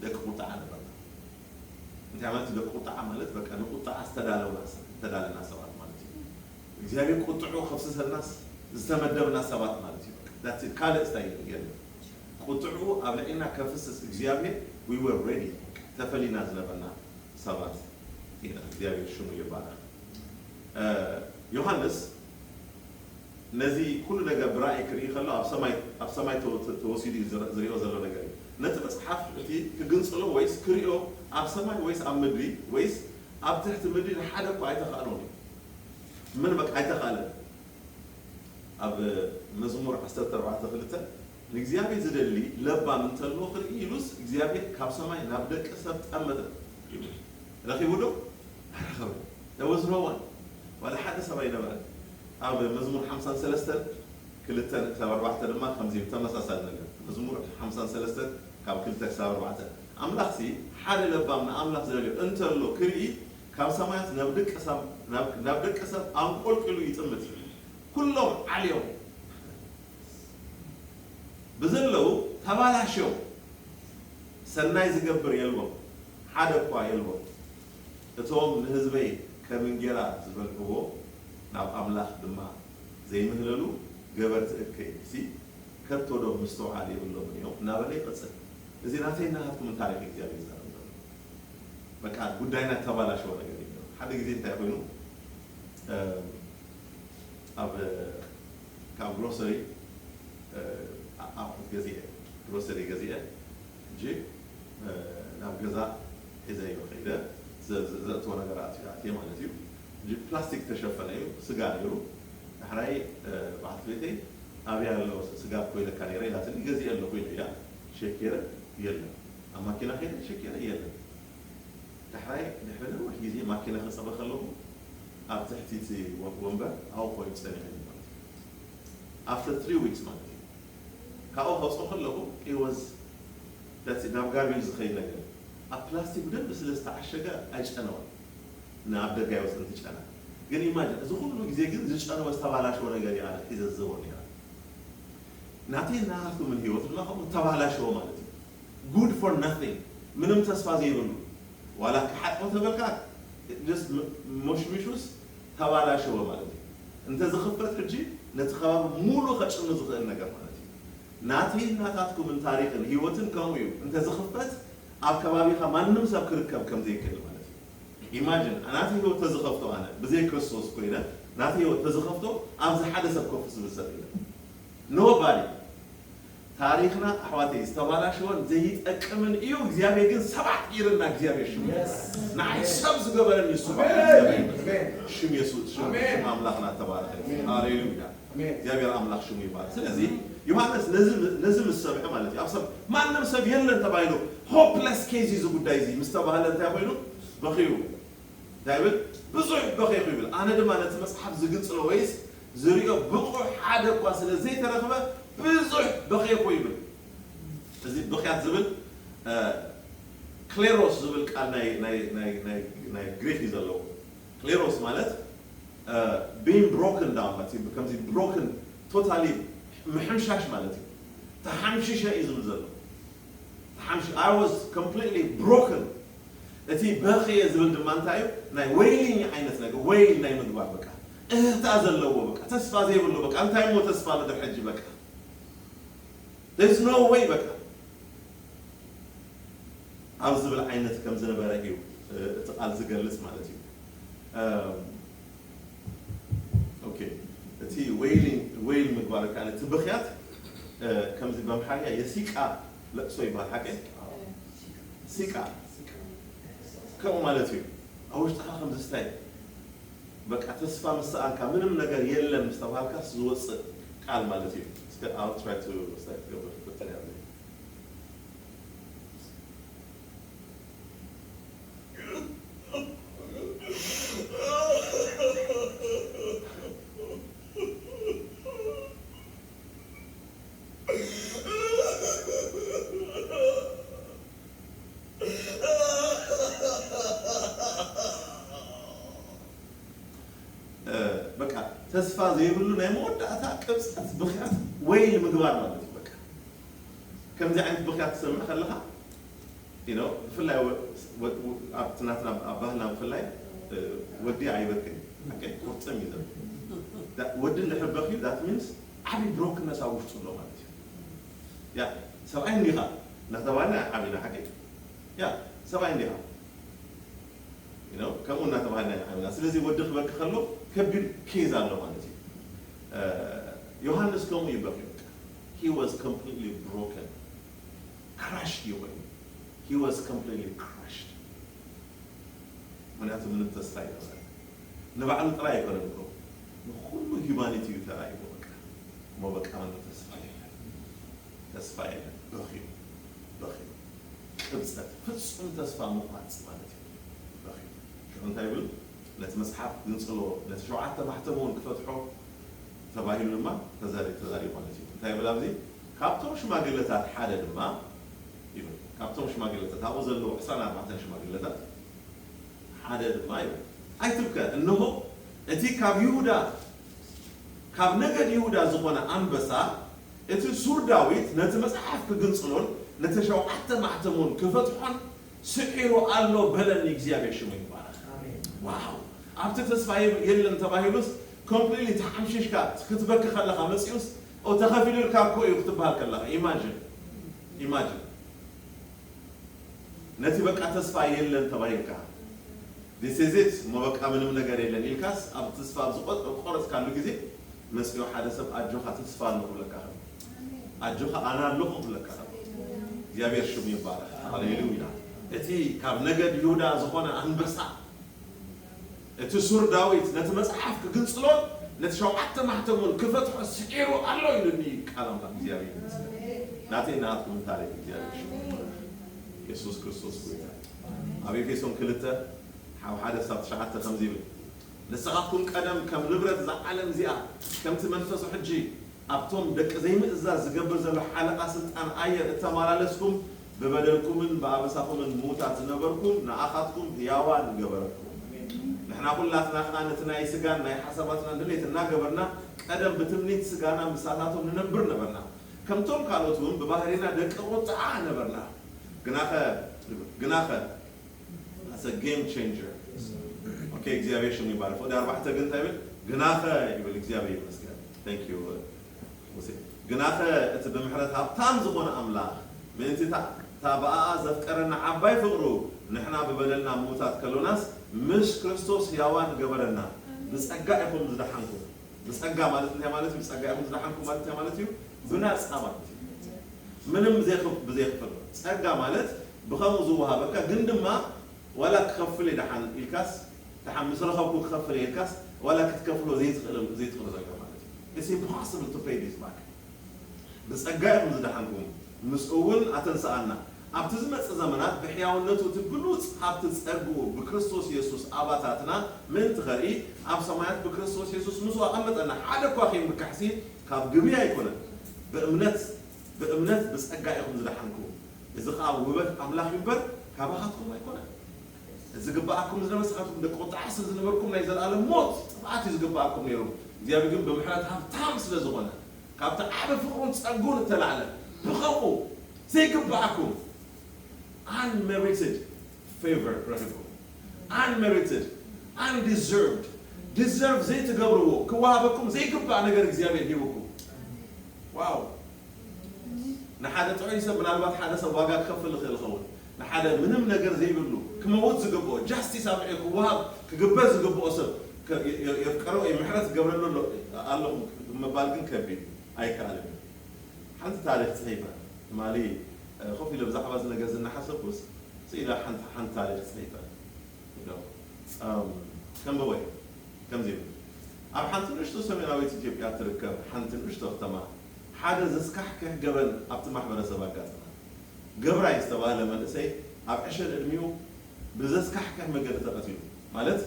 ደቂ ቁጣዓ ነበርና። እንታይ ማለት ደቂ ቁጣዓ ማለት? በቃ ንቁጣዓ ዝተዳለውና፣ ዝተዳለና ሰባት ማለት እዩ። እግዚኣብሔር ቁጥዑ ከፍስሰልናስ ዝተመደብና ሰባት ማለት እዩ። That's it። ካልእ እንታይ የለን። ቁጥዑ ኣብ ልዕሊና ከፍስስ እግዚኣብሔር we were ready። ተፈሊና ዝነበርና ሰባት ኢና። እግዚኣብሔር ሽሙ ይባረክ። ዮሃንስ ነዚ ኩሉ ነገር ብራእይ ክርኢ ከሎ ኣብ ሰማይ ተወሲዱ እዩ ዝሪኦ ዘሎ ነገር እዩ። ነቲ መፅሓፍ እቲ ክግንፅሎ ወይስ ክሪኦ ኣብ ሰማይ ወይስ ኣብ ምድሪ ወይስ ኣብ ትሕቲ ምድሪ ንሓደ እኳ ኣይተኻእሎን እዩ። ምን በቃ ኣይተኻእለን። ኣብ መዝሙር ዓሰርተ ኣርባዕተ ክልተ ንእግዚኣብሔር ዝደሊ ለባም እንተሎ ክርኢ ኢሉስ እግዚኣብሔር ካብ ሰማይ ናብ ደቂ ሰብ ጠመተ ይብል። ረኺቡ ዶ? ኣይረኸበን። There was no one። ዋላ ሓደ ሰብ ኣይነበረን። ኣብ መዝሙር ሓምሳን ሰለስተን ክልተን ክሳብ ኣርባዕተ ድማ ከምዚ ተመሳሳሊ ነገር። መዝሙር ሓምሳን ሰለስተን ካብ ክልተ ክሳብ ኣርባዕተ ኣምላኽሲ ሓደ ለባም ንኣምላኽ ዝደልዮ እንተሎ ክርኢ ካብ ሰማያት ናብ ደቂ ሰብ ኣንቆልቂሉ ይጥምት። ኩሎም ዓልዮም ብዘለዉ ተባላሽዮም። ሰናይ ዝገብር የልቦም፣ ሓደ እኳ የልቦም። እቶም ንህዝበይ ከም እንጌራ ዝበልዕዎ ናብ ኣምላኽ ድማ ዘይምህለሉ ገበርቲ እከይ ሲ ከቶ ዶ ምስትውዓል የብሎምን እዮም እናበለ ይቐጽል። እዚ ናተይ ናትኩም ታሪኽ እግዚኣብሔር ይዛረብ ዘሎ። በቃ ጉዳይና ተባላሸወ ነገር እዩ። ሓደ ግዜ እንታይ ኮይኑ ኣብ ካብ ግሮሰሪ ኣቑሑት ገዚአ ግሮሰሪ ገዚአ እንጂ ናብ ገዛ ሒዘዮ ከይደ ዘእትዎ ነገራት ኣትየ ማለት እዩ። ፕላስቲክ ተሸፈነ እዩ፣ ስጋ ነይሩ። ዳሕራይ በዓልቲ ቤተይ ኣብያ ኣሎ ስጋ እኮ ኢለካ ነይረ ኢላትኒ፣ ገዚአ ኣለኹ ኢለ እያ ሸኪረ የለን። ኣብ ማኪና ከይደ ሸኪረ የለን። ዳሕራይ ድሕሪ ነዊሕ ግዜ ማኪና ክፅበ ከለኹ ኣብ ትሕቲ እቲ ወንበር ኣብኡ ኮይኑ ፀኒሑ ማለት እዩ። After three weeks ማለት እዩ። ካብኡ ከውፅኦ ከለኹ it was that's it፣ ናብ ጋርቤጅ ዝኸይድ ነገር። ኣብ ፕላስቲክ ብደንብ ስለ ዝተዓሸገ ኣይጨነወን። ንኣብ ደገ ኣይወፅን እቲ ጨና። ግን ኢማጅን እዚ ኩሉ ግዜ ግን ዝጨነወ ዝተባላሸወ ነገር እያ ሒዘ ዝዘውር ነይራ። ናተይ ናሃልኩ ምን ህይወት ድማ ከምኡ ተባላሸወ ማለት እዩ። Good for nothing፣ ምንም ተስፋ ዘይብሉ። ዋላ ክሓጥቦ ተበልካ just ሞሽሚሹስ ተባላሸወ ማለት እዩ። እንተ ዝኽፈት ሕጂ ነቲ ከባቢ ሙሉ ከጭኑ ዝኽእል ነገር ማለት እዩ። ናተይ ናታትኩምን ታሪኽን ህይወትን ከምኡ እዩ። እንተ ዝኽፈት ኣብ ከባቢኻ ማንም ሰብ ክርከብ ከም ዘይክእል ማለት እዩ። ኢማጅን ናተይ ህይወት ተዝኸፍቶ ኣነ ብዘይ ክርስቶስ ኮይነ ናተይ ህይወት ተዝኸፍቶ ኣብዚ ሓደ ሰብ ኮፍ ዝብል ሰብ የለን። Nobody። ታሪኽና ኣሕዋተይ ዝተባላሸወን ዘይጠቅምን እዩ። እግዚኣብሔር ግን ሰባት ገይርና እግዚኣብሔር ሽሙ ንዓይ ሰብ ዝገበረን እዩ። ስብሐት ሽም የሱስ ሽም ኣምላኽና ተባረኸ። ሃሌሉያ። እግዚኣብሔር ኣምላኽ ሽሙ ይባረክ። ስለዚ ዮሃንስ ነዚ ምስ ሰምዐ ማለት እዩ ኣብ ሰብ ማንም ሰብ የለን ተባሂሉ ሆፕለስ ኬዝ እዚ ጉዳይ እዚ ምስ ተባህለ እንታይ ኮይኑ በኺዩ እንታይ ይብል? ብዙሕ በኺኹ ይብል። ኣነ ድማ ነቲ መጽሓፍ ዝግጽሎ ወይስ ዝሪኦ ብቑዕ ሓደ እኳ ስለ ዘይተረኽበ ብዙሕ በኺኹ ይብል። እዚ ብኽያት ዝብል ክሌሮስ ዝብል ቃል ናይ ግሪክ እዩ ዘለዎ። ክሌሮስ ማለት being broken down ማለት እዩ። ከምዚ broken totally ምሕምሻሽ ማለት እዩ። ተሓምሽሸ እዩ ዝብል ዘሎ። I was completely broken። እቲ በኽየ ዝብል ድማ እንታይ እዩ? ናይ ወይሊኝ ዓይነት ነገር፣ ወይል ናይ ምግባር በቃ እህታ ዘለዎ በቃ ተስፋ ዘይብሉ በቃ እንታይ እሞ ተስፋ ምድር ሕጂ በቃ there's no way በቃ ኣብ ዝብል ዓይነት ከም ዝነበረ እዩ እቲ ቃል ዝገልጽ ማለት እዩ። ኦኬ፣ እቲ ወይል ምግባር ካለ እቲ ብኽያት ከምዚ በምሓርያ የሲቃ ለቅሶ ይባል ሓቀ ሲቃ ከምኡ ማለት እዩ። ኣብ ውሽጥኻ ከም ዝስታይ በቃ ተስፋ ምስ ሰኣንካ ምንም ነገር የለን ምስ ተባሃልካስ ዝወፅእ ቃል ማለት እዩ። እስከ I'll try to ክገብር ክፍትን እያ በቃ ተስፋ ዘይብሉ ናይ መወዳእታ ቅብፀት ብኽያት ወይ ንምግባር ማለት እዩ። በቃ ከምዚ ዓይነት ብኽያት ትሰምዕ ከለኻ you know ብፍላይ ወ- ወ- ወ- ኣብቲ ናትና ኣብ ባህልና ብፍላይ እ፣ ወዲ ኣይበክን ሓቀይ ቁርጥም እዩ ዘሎ። ዳ- ወዲ እንድሕር በኽዩ that means ዓብዪ ብሮክነስ ኣብ ውሽጡ ኣሎ ማለት እዩ። ያ ሰብኣይ እንዲኻ እናተባህልና ዓብና ሓቀይ ያ ሰብኣይ እንዲኻ you know ከምኡ እናተባህልና ኢና ዓብና። ስለዚ ወዲ ክበኪ ከሎ ከቢድ ኬዝ ኣሎ ማለት እዩ። እ፣ ዮሃንስ ከምኡ እዩ በኽዩ። He was completely broken. Crushed እዩ ኮይኑ he was completely crushed። ምክንያቱ ምንም ተስፋ የለን። ንባዕሉ ጥራይ ኣይኮነን እኮ ንኩሉ ሂማኒቲ እዩ ተራእይዎ። በቃ እሞ በቃ ምንም ተስፋ የለን፣ ተስፋ የለን። በኺዩ በኺዩ ቅብፀት፣ ፍፁም ተስፋ ምቋፅ ማለት እዩ። በኺዩ ሽዑ እንታይ ይብል? ነቲ መፅሓፍ ግንፅሎ፣ ነቲ ሸውዓተ ማሕተም እውን ክፈትሖ ተባሂሉ ድማ ተዛሪ ተዛሪቡ ማለት እዩ። እንታይ ይብል ኣብዚ? ካብቶም ሽማግለታት ሓደ ድማ ይብል። ካብቶም ሽማግለታት ኣብኡ ዘለዉ ዕስራን ኣርባዕተን ሽማግለታት ሓደ ድማ ይብል። ኣይትብከ፣ እንሆ እቲ ካብ ይሁዳ ካብ ነገድ ይሁዳ ዝኾነ ኣንበሳ እቲ ሱር ዳዊት ነቲ መጽሓፍ ክግንጽሎን ነቲ ሸውዓተ ማሕተሙን ክፈትሖን ስዒሩ ኣሎ በለኒ። እግዚኣብሔር ሽሙ ይባረኽ። ዋው! ኣብቲ ተስፋ የለን ተባሂሉስ ኮምፕሊትሊ ተሓምሺሽካ ክትበኪ ከለኻ መጺኡስ ኦ ተኸፊሉልካ እኮ እዩ ክትበሃል ከለኻ ኢማጂን ኢማጂን ነቲ በቃ ተስፋ የለን ተባሂልካ this is it እሞ በቃ ምንም ነገር የለን ኢልካስ ኣብ ተስፋ ኣብ ዝቆረፅካሉ ግዜ መፅዮ ሓደ ሰብ ኣጆኻ ተስፋ ኣሎ ክብለካ ከሎ ኣጆኻ ኣነ ኣለኹ ክብለካ ከሎ እግዚኣብሔር ሽሙ ይባረኽ። ሃሌሉያ። እቲ ካብ ነገድ ይሁዳ ዝኾነ ኣንበሳ እቲ ሱር ዳዊት ነቲ መጽሓፍ ክግንጽሎን ነቲ ሸውዓተ ማሕተሙን ክፈትሖ ስዒሩ ኣሎ ኢሉኒ ቃል ኣምላኽ እግዚኣብሔር ይመስገን። ናተይ ናትኩም ታሪክ እግዚኣብሔር ሽሙ ይባረኽ። የሱስ ክርስቶስ ጎይታ። ኣብ ኤፌሶን ክልተ ሓው ሓደ ሳብ ትሽዓተ ከምዚ ይብል ንስኻትኩም ቀደም ከም ንብረት እዛ ዓለም እዚኣ ከምቲ መንፈሱ ሕጂ ኣብቶም ደቂ ዘይምእዛዝ ዝገብር ዘሎ ሓለቓ ስልጣን ኣየር እተመላለስኩም ብበደልኩምን ብኣበሳኹምን ምዉታት ዝነበርኩም ንኣኻትኩም ህያዋን ገበረኩም። ንሕና ኩላትና ኸኣ ነቲ ናይ ስጋን ናይ ሓሳባትናን ድሌት እናገበርና ቀደም ብትምኒት ስጋና ምሳታቶም ንነብር ነበርና። ከምቶም ካልኦት እውን ብባህሪና ደቂ ቁጥዓ ነበርና። ግናኸ ግናኸ That's a game changer. Okay እግዚኣብሔር ሽሙ ይባረክ። ወዲ ኣርባዕተ ግን እንታይ ይብል? ግናኸ ይብል እግዚኣብሔር ይመስገን። Thank you ሙሴ። ግናኸ እቲ ብምሕረት ሃብታም ዝኾነ ኣምላኽ ምእንቲ እታ ብኣኣ ዘፍቀረና ዓባይ ፍቕሩ ንሕና ብበደልና ምዉታት ከሎናስ ምስ ክርስቶስ ሕያዋን ገበረና። ብጸጋ ኢኹም ዝደሓንኩም። ብጸጋ ማለት እንታይ ማለት እዩ? ብጸጋ ኢኹም ዝደሓንኩም ማለት እንታይ ማለት እዩ? ብናጻ ማለት እዩ። ምንም ብዘይክፍል ጸጋ ማለት ብኸምኡ ዝወሃበካ ግን ድማ ዋላ ክኸፍል እየ ደሓን ኢልካስ ደሓን ምስ ረኸብኩ ክኸፍል እየ ኢልካስ ዋላ ክትከፍሎ ዘይትኽእለሉ ዘይትኽእሎ ዘሎ ማለት እዩ። It's impossible to pay this back። ብጸጋ ኢኹም ዝደሓንኩም ምስኡ እውን ኣተንስኣና ኣብቲ ዝመጽእ ዘመናት ብሕያውነቱ እቲ ብሉጽ ሃብቲ ጸግኡ ብክርስቶስ የሱስ ኣባታትና ምእንቲ ኸርኢ ኣብ ሰማያት ብክርስቶስ የሱስ ምስኡ ኣቐመጠና። ሓደ እኳ ከይምካሕሲ ካብ ግብሪ ኣይኮነን ብእምነት ብእምነት ብጸጋ ኢኹም ዝደሓንኩም። እዚ ኸኣ ውህበት ኣምላኽ እዩ እምበር ካባኻትኩም ኣይኮነን። እዚ ግብኣኩም ዝነበረ ንስኻትኩም ደቂ ቁጥዓ ስለ ዝነበርኩም ናይ ዘለኣለም ሞት ጥፍኣት እዩ ዝግብኣኩም ነይሩ። እግዚኣብሔር ግን ብምሕረት ሃብታም ስለ ዝኾነ ካብቲ ዓቢ ፍቕሩን ጸግኡን እተላዕለ ብኸምኡ ዘይግብኣኩም unmerited favor ረኺብኩም። Unmerited, undeserved, deserve ዘይትገብርዎ ክወሃበኩም ዘይግባእ ነገር እግዚኣብሔር ሂብኩም። ዋው! ንሓደ ጥዑይ ሰብ ምናልባት ሓደ ሰብ ዋጋ ክኸፍል ይኽእል ይኸውን። ንሓደ ምንም ነገር ዘይብሉ ክመውት ዝግብኦ ጃስቲስ ኣብ ልዕሊኡ ክወሃብ ክግበር ዝግብኦ ሰብ የፍቀሮ ወይ ምሕረት ክገብረሉ ኣሎ ኣለኹም ምባል ግን ከቢድ እዩ። ኣይከኣልን እዩ። ሓንቲ ታሪኽ ጽሒፈ ትማሊ ኮፍ ኢለ ብዛዕባ እዚ ነገር ዝናሓሰብኩስ ስኢላ ሓንቲ ሓንቲ ታሪኽ ጽሒፈ ከንበቦ እየ። ከምዚ ይብል ኣብ ሓንቲ ንእሽቶ ሰሜናዊት ኢትዮጵያ ትርከብ ሓንቲ ንእሽቶ ከተማ ሓደ ዘስካሕክሕ ገበን ኣብቲ ማሕበረሰብ ኣጋጠመ። ገብራይ ዝተባህለ መንእሰይ ኣብ ዕሸል ዕድሚኡ ብዘስካሕክሕ መገዲ ተቐቲሉ። ማለት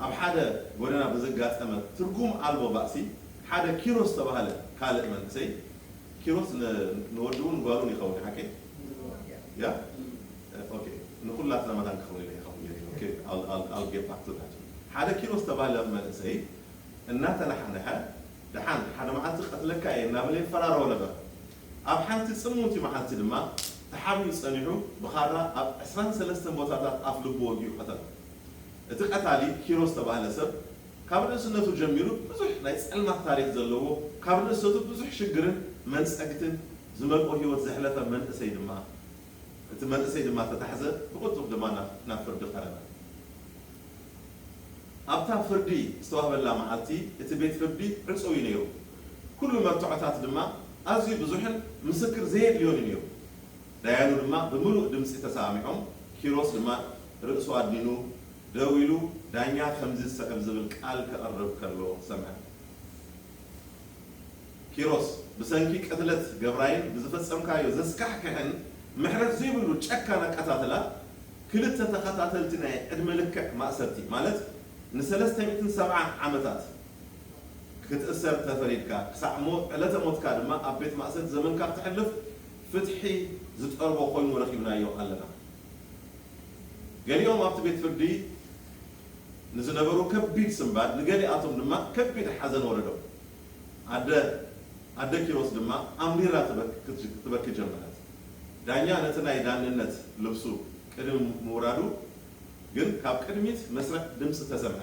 ኣብ ሓደ ጎደና ብዘጋጠመ ትርጉም ኣልቦ ባእሲ ሓደ ኪሮስ ዝተባህለ ካልእ መንእሰይ ኪሮስ ንወዲ እውን ጓሉን ይኸውን ሓቂ ያ ኦኬ ንኩላትና መታን ክኸውን ኢለ ይኸውን ገይሩ ኦኬ I'll- I'll- I'll get back to that ሓደ ኪሮስ ዝተባህለ መንእሰይ እናተናሓነሐ ደሓን ሓደ መዓልቲ ቀትለካ እየ እናበለ ይፈራረዎ ነበር። ኣብ ሓንቲ ጽምውቲ መዓልቲ ድማ ተሓቢኡ ጸኒሑ ብኻራ ኣብ ዕስራን ሰለስተን ቦታታት ኣፍ ልቡ ወጊኡ ቀተሎ። እቲ ቀታሊ ኪሮስ ዝተባህለ ሰብ ካብ ንእስነቱ ጀሚሩ ብዙሕ ናይ ጸልማት ታሪኽ ዘለዎ፣ ካብ ንእሰቱ ብዙሕ ሽግርን መንጸግትን ዝመልኦ ህይወት ዘሕለፈ መንእሰይ ድማ እቲ መንእሰይ ድማ ተታሕዘ፣ ብቕልጡፍ ድማ ናብ ናብ ፍርዲ ቀረበ። ኣብታ ፍርዲ ዝተዋህበላ መዓልቲ እቲ ቤት ፍርዲ ዕጹው እዩ ነይሩ። ኩሉ መርትዖታት ድማ ኣዝዩ ብዙሕን ምስክር ዘየድልዮን እዩ ነይሩ። ዳያኑ ድማ ብምሉእ ድምጺ ተሰማሚዖም፣ ኪሮስ ድማ ርእሱ ኣድኒኑ ደው ኢሉ ዳኛ ከምዚ ዝስዕብ ዝብል ቃል ከቕርብ ከሎ ሰምዐ። ኪሮስ፣ ብሰንኪ ቅትለት ገብራይን ብዝፈጸምካዮ ዘስካሕክሕን ምሕረት ዘይብሉ ጨካን ኣቀታትላ ክልተ ተኸታተልቲ ናይ ዕድመ ልክዕ ማእሰርቲ ማለት ንሰለስተ ሚእትን ሰብዓን ዓመታት ክትእሰር ተፈሪድካ፣ ክሳዕ ሞ-፣ ዕለተ ሞትካ ድማ ኣብ ቤት ማእሰርቲ ዘመንካ ክተሕልፍ ፍትሒ ዝጠርቦ ኮይኑ ረኺብናዮ ኣለና። ገሊኦም ኣብቲ ቤት ፍርዲ ንዝነበሩ ከቢድ ስንባድ፣ ንገሊኣቶም ድማ ከቢድ ሓዘን ወረዶም። ኣደ ኣደ ኪሮስ ድማ ኣምሪራ ትበክ-፣ ክትበኪ ጀመረት። ዳኛ ነቲ ናይ ዳንነት ልብሱ ቅድሚ ምውራዱ ግን ካብ ቅድሚት መስርዕ ድምጺ ተሰምዐ።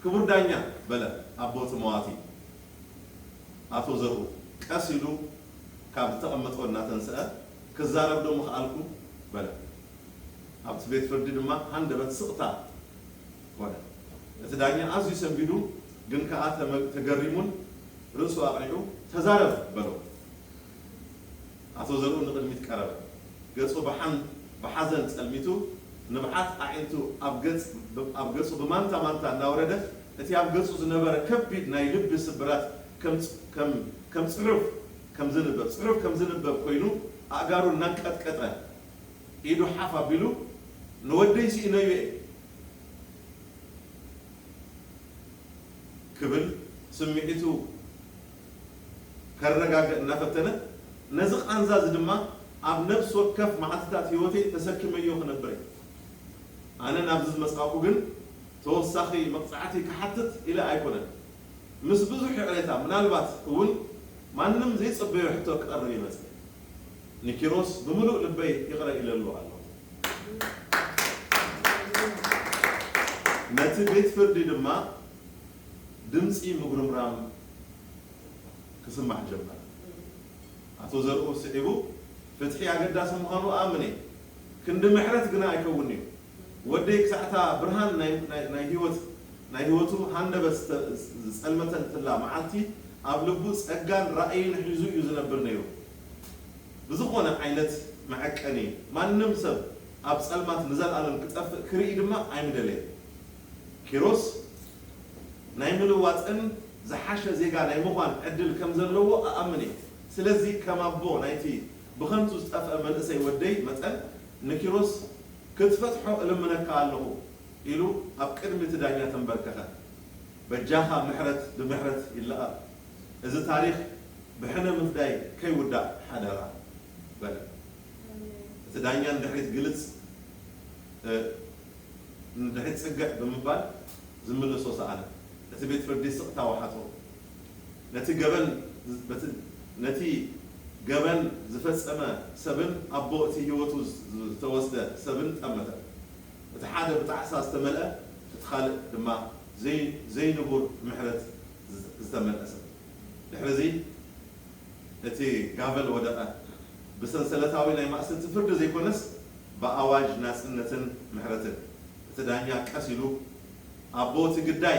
ክቡር ዳኛ፣ በለ ኣቦ እቲ መዋቲ ኣቶ ዘርኡ ቀስ ኢሉ ካብ ዝተቐመጠ እናተንስአ፣ ክዛረብ ዶ ምኽኣልኩ? በለ። ኣብቲ ቤት ፍርዲ ድማ ሃንደበት ስቕታ ኮነ። እቲ ዳኛ ኣዝዩ ሰንቢዱ፣ ግን ከኣ ተመ-፣ ተገሪሙን ርእሱ ኣቕኒዑ፣ "ተዛረብ!" በሎ። ኣቶ ዘርኡ ንቕድሚት ቀረበ። ገጹ ብሓን-፣ ብሓዘን ጸልሚቱ፣ ንብዓት ኣዒንቱ ኣብ ገጽ-፣ ኣብ ገጹ ብማንታ ማንታ እናወረደ፣ እቲ ኣብ ገጹ ዝነበረ ከቢድ ናይ ልቢ ስብራት ከም ጽ-፣ ከም፣ ከም ጽሑፍ ከም ዝንበብ፣ ጽሑፍ ከም ዝንበብ ኮይኑ ኣእጋሩ እናንቀጥቀጠ፣ ኢዱ ሓፍ ኣቢሉ፣ "ንወደይ ስኢነዮ እየ" ክብል ስምዒቱ ከረጋግእ እናፈተነ፣ ነዚ ቃንዛ እዚ ድማ ኣብ ነፍሲ ወከፍ መዓልትታት ህይወተይ ተሰኪመዮ ክነብር እየ። ኣነ ናብዚ ዝመጻእኩ ግን ተወሳኺ መቕጻዕቲ ክሓትት ኢለ ኣይኮነን። ምስ ብዙሕ ይቕሬታ፣ ምናልባት እውን ማንም ዘይጸበዮ ሕቶ ክቐርብ ይመጽእ። ንኪሮስ ብምሉእ ልበይ ይቕረ ኢለሉ ኣለኹ። ነቲ ቤት ፍርዲ ድማ ድምጺ ምጉርምራም ክስማዕ ጀመረ። ኣቶ ዘርኡ ስዒቡ፣ "ፍትሒ ኣገዳሲ ምዃኑ እኣምን እየ፣ ክንዲ ምሕረት ግና ኣይከውን'ዩ። ወደይ ክሳዕ እታ ብርሃን ናይ፣ ናይ፣ ናይ ህይወት፣ ናይ ህይወቱ ሃንደበት ዝተ-፣ ዝጸልመተትላ መዓልቲ ኣብ ልቡ ጸጋን ራእይን ሒዙ እዩ ዝነብር ነይሩ። ብዝኾነ ዓይነት መዐቀኒ ማንም ሰብ ኣብ ጸልማት ንዘለኣለም ክጠፍእ ክርኢ ድማ ኣይምደለየን። ኪሮስ ናይ ምልዋጥን ዝሓሸ ዜጋ ናይ ምዃን ዕድል ከም ዘለዎ እኣምን እየ። ስለዚ ከም ኣቦ ናይቲ ብኸንቱ ዝጠፍአ መንእሰይ ወደይ መጠን ንኪሮስ ክትፈትሖ እልምነካ ኣለኹ" ኢሉ ኣብ ቅድሚ እቲ ዳኛ ተንበርከኸ። "በጃኻ ምሕረት ብምሕረት ይለኣኽ፣ እዚ ታሪኽ ብሕነ ምፍዳይ ከይውዳእ ሓደራ" በለ። እቲ ዳኛ ንድሕሪት ግልጽ፣ እ፣ ንድሕሪት ጽግዕ ብምባል ዝምልሶ ሰኣነ። እቲ ቤት ፍርዲ ስቕታ ወሓጦ። ነቲ ገበን፣ በቲ፣ ነቲ ገበን ዝፈጸመ ሰብን ኣቦ እቲ ህይወቱ ዝተወስደ ሰብን ጠመተ። እቲ ሓደ ብጣዕሳ ዝተመልአ፣ እቲ ካልእ ድማ ዘይ-፣ ዘይንቡር ምሕረት ዝተመልአ ሰብ። ድሕሪ እዚ እቲ ጋቨል ወደቐ። ብሰንሰለታዊ ናይ ማእሰርቲ ፍርዲ ዘይኮነስ፣ ብኣዋጅ ናጽነትን ምሕረትን። እቲ ዳኛ ቀስ ኢሉ፣ ኣቦ እቲ ግዳይ፣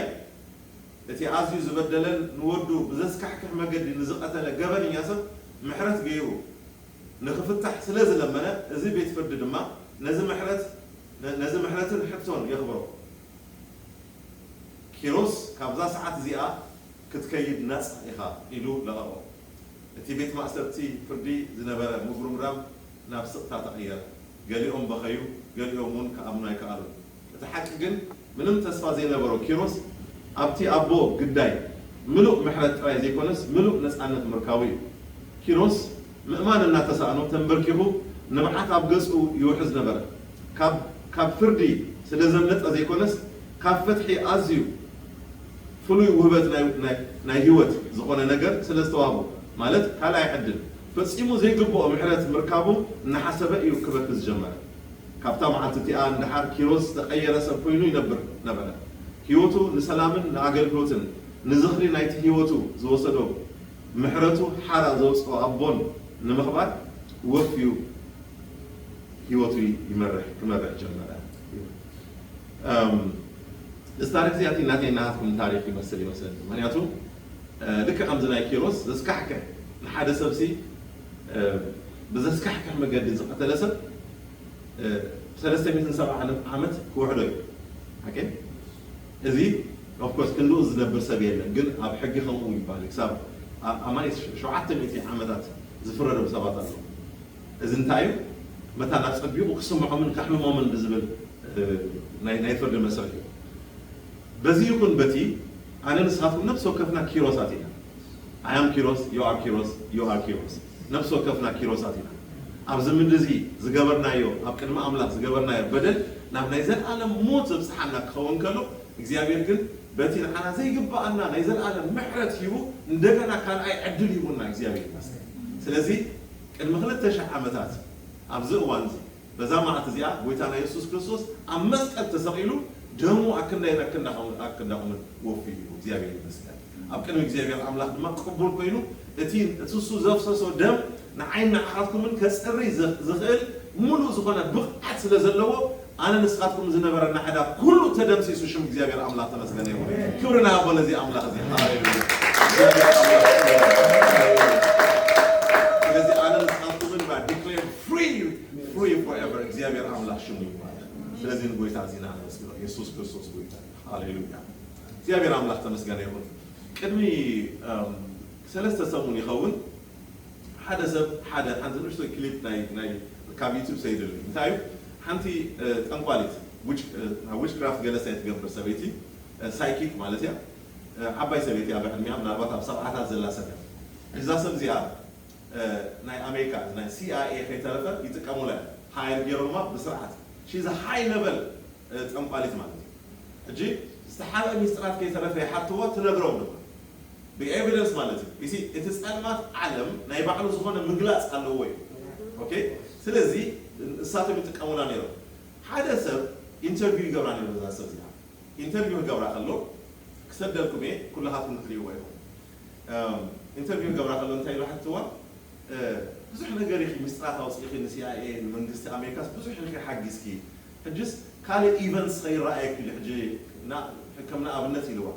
እቲ ኣዝዩ ዝበደለን ንወዱ ብዘስካሕክሕ መገዲ ንዝቐተለ ገበነኛ ሰብ ምሕረት ገይሩ ንኽፍታሕ ስለ ዝለመነ፣ እዚ ቤት ፍርዲ ድማ ነዚ ምሕረት፣ ነዚ ምሕረትን ሕቶን የኽብሮ። ኪሮስ፣ ካብዛ ሰዓት እዚኣ ክትከይድ ናጻ ኢኻ ኢሉ ለቐቖ። እቲ ቤት ማእሰርቲ ፍርዲ ዝነበረ ምጉርምራም ናብ ስቕታ ተቐየረ። ገሊኦም በኸዩ፣ ገሊኦም እውን ክኣምኑ ኣይከኣሉን። እቲ ሓቂ ግን፣ ምንም ተስፋ ዘይነበሮ ኪሮስ ኣብቲ ኣቦ ግዳይ ምሉእ ምሕረት ጥራይ ዘይኮነስ ምሉእ ነጻነት ምርካቡ እዩ። ኪሮስ ምእማን እናተሳእኖ ተንበርኪኹ ንብዓት ኣብ ገጹ ይውሕዝ ነበረ። ካብ፣ ካብ ፍርዲ ስለ ዘምለጠ ዘይኮነስ ካብ ፍትሒ ኣዝዩ ፍሉይ ውህበት ናይ ህይወት ዝኾነ ነገር ስለ ዝተዋህቦ፣ ማለት ካልኣይ ዕድል፣ ፈጺሙ ዘይግብኦ ምሕረት ምርካቡ እናሓሰበ እዩ ክበኪ ዝጀመረ። ካብታ መዓልቲ እቲኣ ንደሓር ኪሮስ ዝተቐየረ ሰብ ኮይኑ ይነብር ነበረ። ህይወቱ ንሰላምን ንኣገልግሎትን ንዝኽሪ ናይቲ ህይወቱ ዝወሰዶ ምሕረቱ ሓራ ዘውፅኦ ኣቦን ንምኽባር ወፍዩ ህይወቱ ይመርሕ ክመርሕ ጀመረ። እዚ ታሪክ እዚኣ ናተይ ናትኩም ታሪክ ይመስል ይመስለኒ። ምክንያቱ ልክዕ ከምዚ ናይ ኪሮስ ዘስካሕክሕ ንሓደ ሰብሲ ብዘስካሕክሕ መገዲ ዝቐተለ ሰብ ሰለስተ ሚእትን ሰብዓ ዓመት ክውሕዶ እዩ። ኦኬ፣ እዚ ኦፍኮርስ ክንድኡ ዝነብር ሰብ የለን፣ ግን ኣብ ሕጊ ከምኡ ይባል። ክሳብ ኣማኒት ሸውዓተ ሚእቲ ዓመታት ዝፍረዶም ሰባት ኣለዉ። እዚ እንታይ እዩ? መታን ኣጸቢቑ ክስምዖምን ከሕምሞምን ብዝብል ናይ ፍርዲ መስርሕ እዩ። በዚ ይኹን በቲ ኣነ ንስኻትኩም ነፍሲ ወከፍና ኪሮሳት ኢና። ኣያም ኪሮስ፣ ዮኣ ኪሮስ፣ ዮኣ ኪሮስ፣ ነፍሲ ወከፍና ኪሮሳት ኢና። ኣብዚ ምድሪ እዚ ዝገበርናዮ፣ ኣብ ቅድሚ ኣምላኽ ዝገበርናዮ በደል ናብ ናይ ዘለኣለም ሞት ዘብጽሓና ክኸውን ከሎ፣ እግዚኣብሔር ግን በቲ ንዓና ዘይግብኣና ናይ ዘለኣለም ምሕረት ሂቡ እንደገና ካልኣይ ዕድል ሂቡና እግዚኣብሔር ይመስገን። ስለዚ ቅድሚ ክልተ ሽሕ ዓመታት ኣብዚ እዋን እዚ በዛ መዓልቲ እዚኣ ጎይታና የሱስ ክርስቶስ ኣብ መስቀል ተሰቒሉ ደሙ ኣክንዳይን ኣክንዳኹምን ወፊዩ እግዚኣብሔር ይመስገን። ኣብ ቅድሚ እግዚኣብሔር ኣምላኽ ድማ ቅቡል ኮይኑ እቲ እቲ እሱ ዘፍሰሶ ደም ንዓይን ንዓኻትኩምን ከጽሪ ዝኽእል ምሉእ ዝኾነ ብቕዓት ስለ ዘለዎ ኣነ ንስኻትኩም ዝነበረና ዕዳ ኩሉ ተደምሲሱ ሽም እግዚኣብሔር ኣምላኽ ተመስገነ ይኹን። ክብሪ ንሃቦ ነዚ ኣምላኽ እዚ። ሃሌሉያ። ስለዚ ኣነ ንስኻትኩምን ዲክሌር ፍሪ ፍሪ ፎርኤቨር እግዚኣብሔር ኣምላኽ ሽሙ ይባረክ። ስለዚ ንጎይታ እዚ ንኣመስግኖ። የሱስ ክርስቶስ ጎይታ። ሃሌሉያ። እግዚኣብሔር ኣምላኽ ተመስገነ ይኹን። ቅድሚ ሰለስተ ሰሙን ይኸውን ሓደ ሰብ ሓደ ሓንቲ ንእሽቶ ክሊፕ ናይ ናይ ካብ ዩቱብ ሰይድሉ እንታይ እዩ ሓንቲ ጠንቋሊት ዊች ክራፍት ገለሳ ትገብር ሰበይቲ ሳይኪክ ማለት እያ። ዓባይ ሰበይቲ ኣብ ዕድሚያ ምናልባት ኣብ ሰብዓታት ዘላ ሰብ እያ። እዛ ሰብ እዚኣ ናይ ኣሜሪካ ናይ ሲኣይኤ ከይተረፈ ይጥቀሙላ እዮም። ሃየር ገይሮማ ብስርዓት ሺዘ ሃይ ለቨል ጠንቋሊት ማለት እዩ። ሕጂ ዝተሓብአ ሚስጥራት ከይተረፈ ይሓትዎ ትነግሮም ድማ ብኤቪደንስ ማለት እዩ። እዚ እቲ ጸልማት ዓለም ናይ ባዕሉ ዝኾነ ምግላጽ ኣለዎ እዩ። ኦኬ፣ ስለዚ እሳቶም ይጥቀሙላ ነይሮም። ሓደ ሰብ ኢንተርቪው ይገብራ ነይሩ። እዛ ሰብ እዚኣ ኢንተርቪው ክገብራ ከሎ ክሰደልኩም እየ፣ ኩልኻትኩም ክትርእይዎ ኢኹም። ኢንተርቪው ክገብራ ከሎ እንታይ ኢሉ ሓትዋ? ብዙሕ ነገር ኢኺ ምስጢራት ኣውፂእኺ ንሲኣይኤ ንመንግስቲ ኣሜሪካስ ብዙሕ ኢኺ ሓጊዝኪ። ሕጅስ ካልእ ኢቨንትስ ከይረኣየኪ ኢሉ ሕጂ ከም ንኣብነት ኢልዋ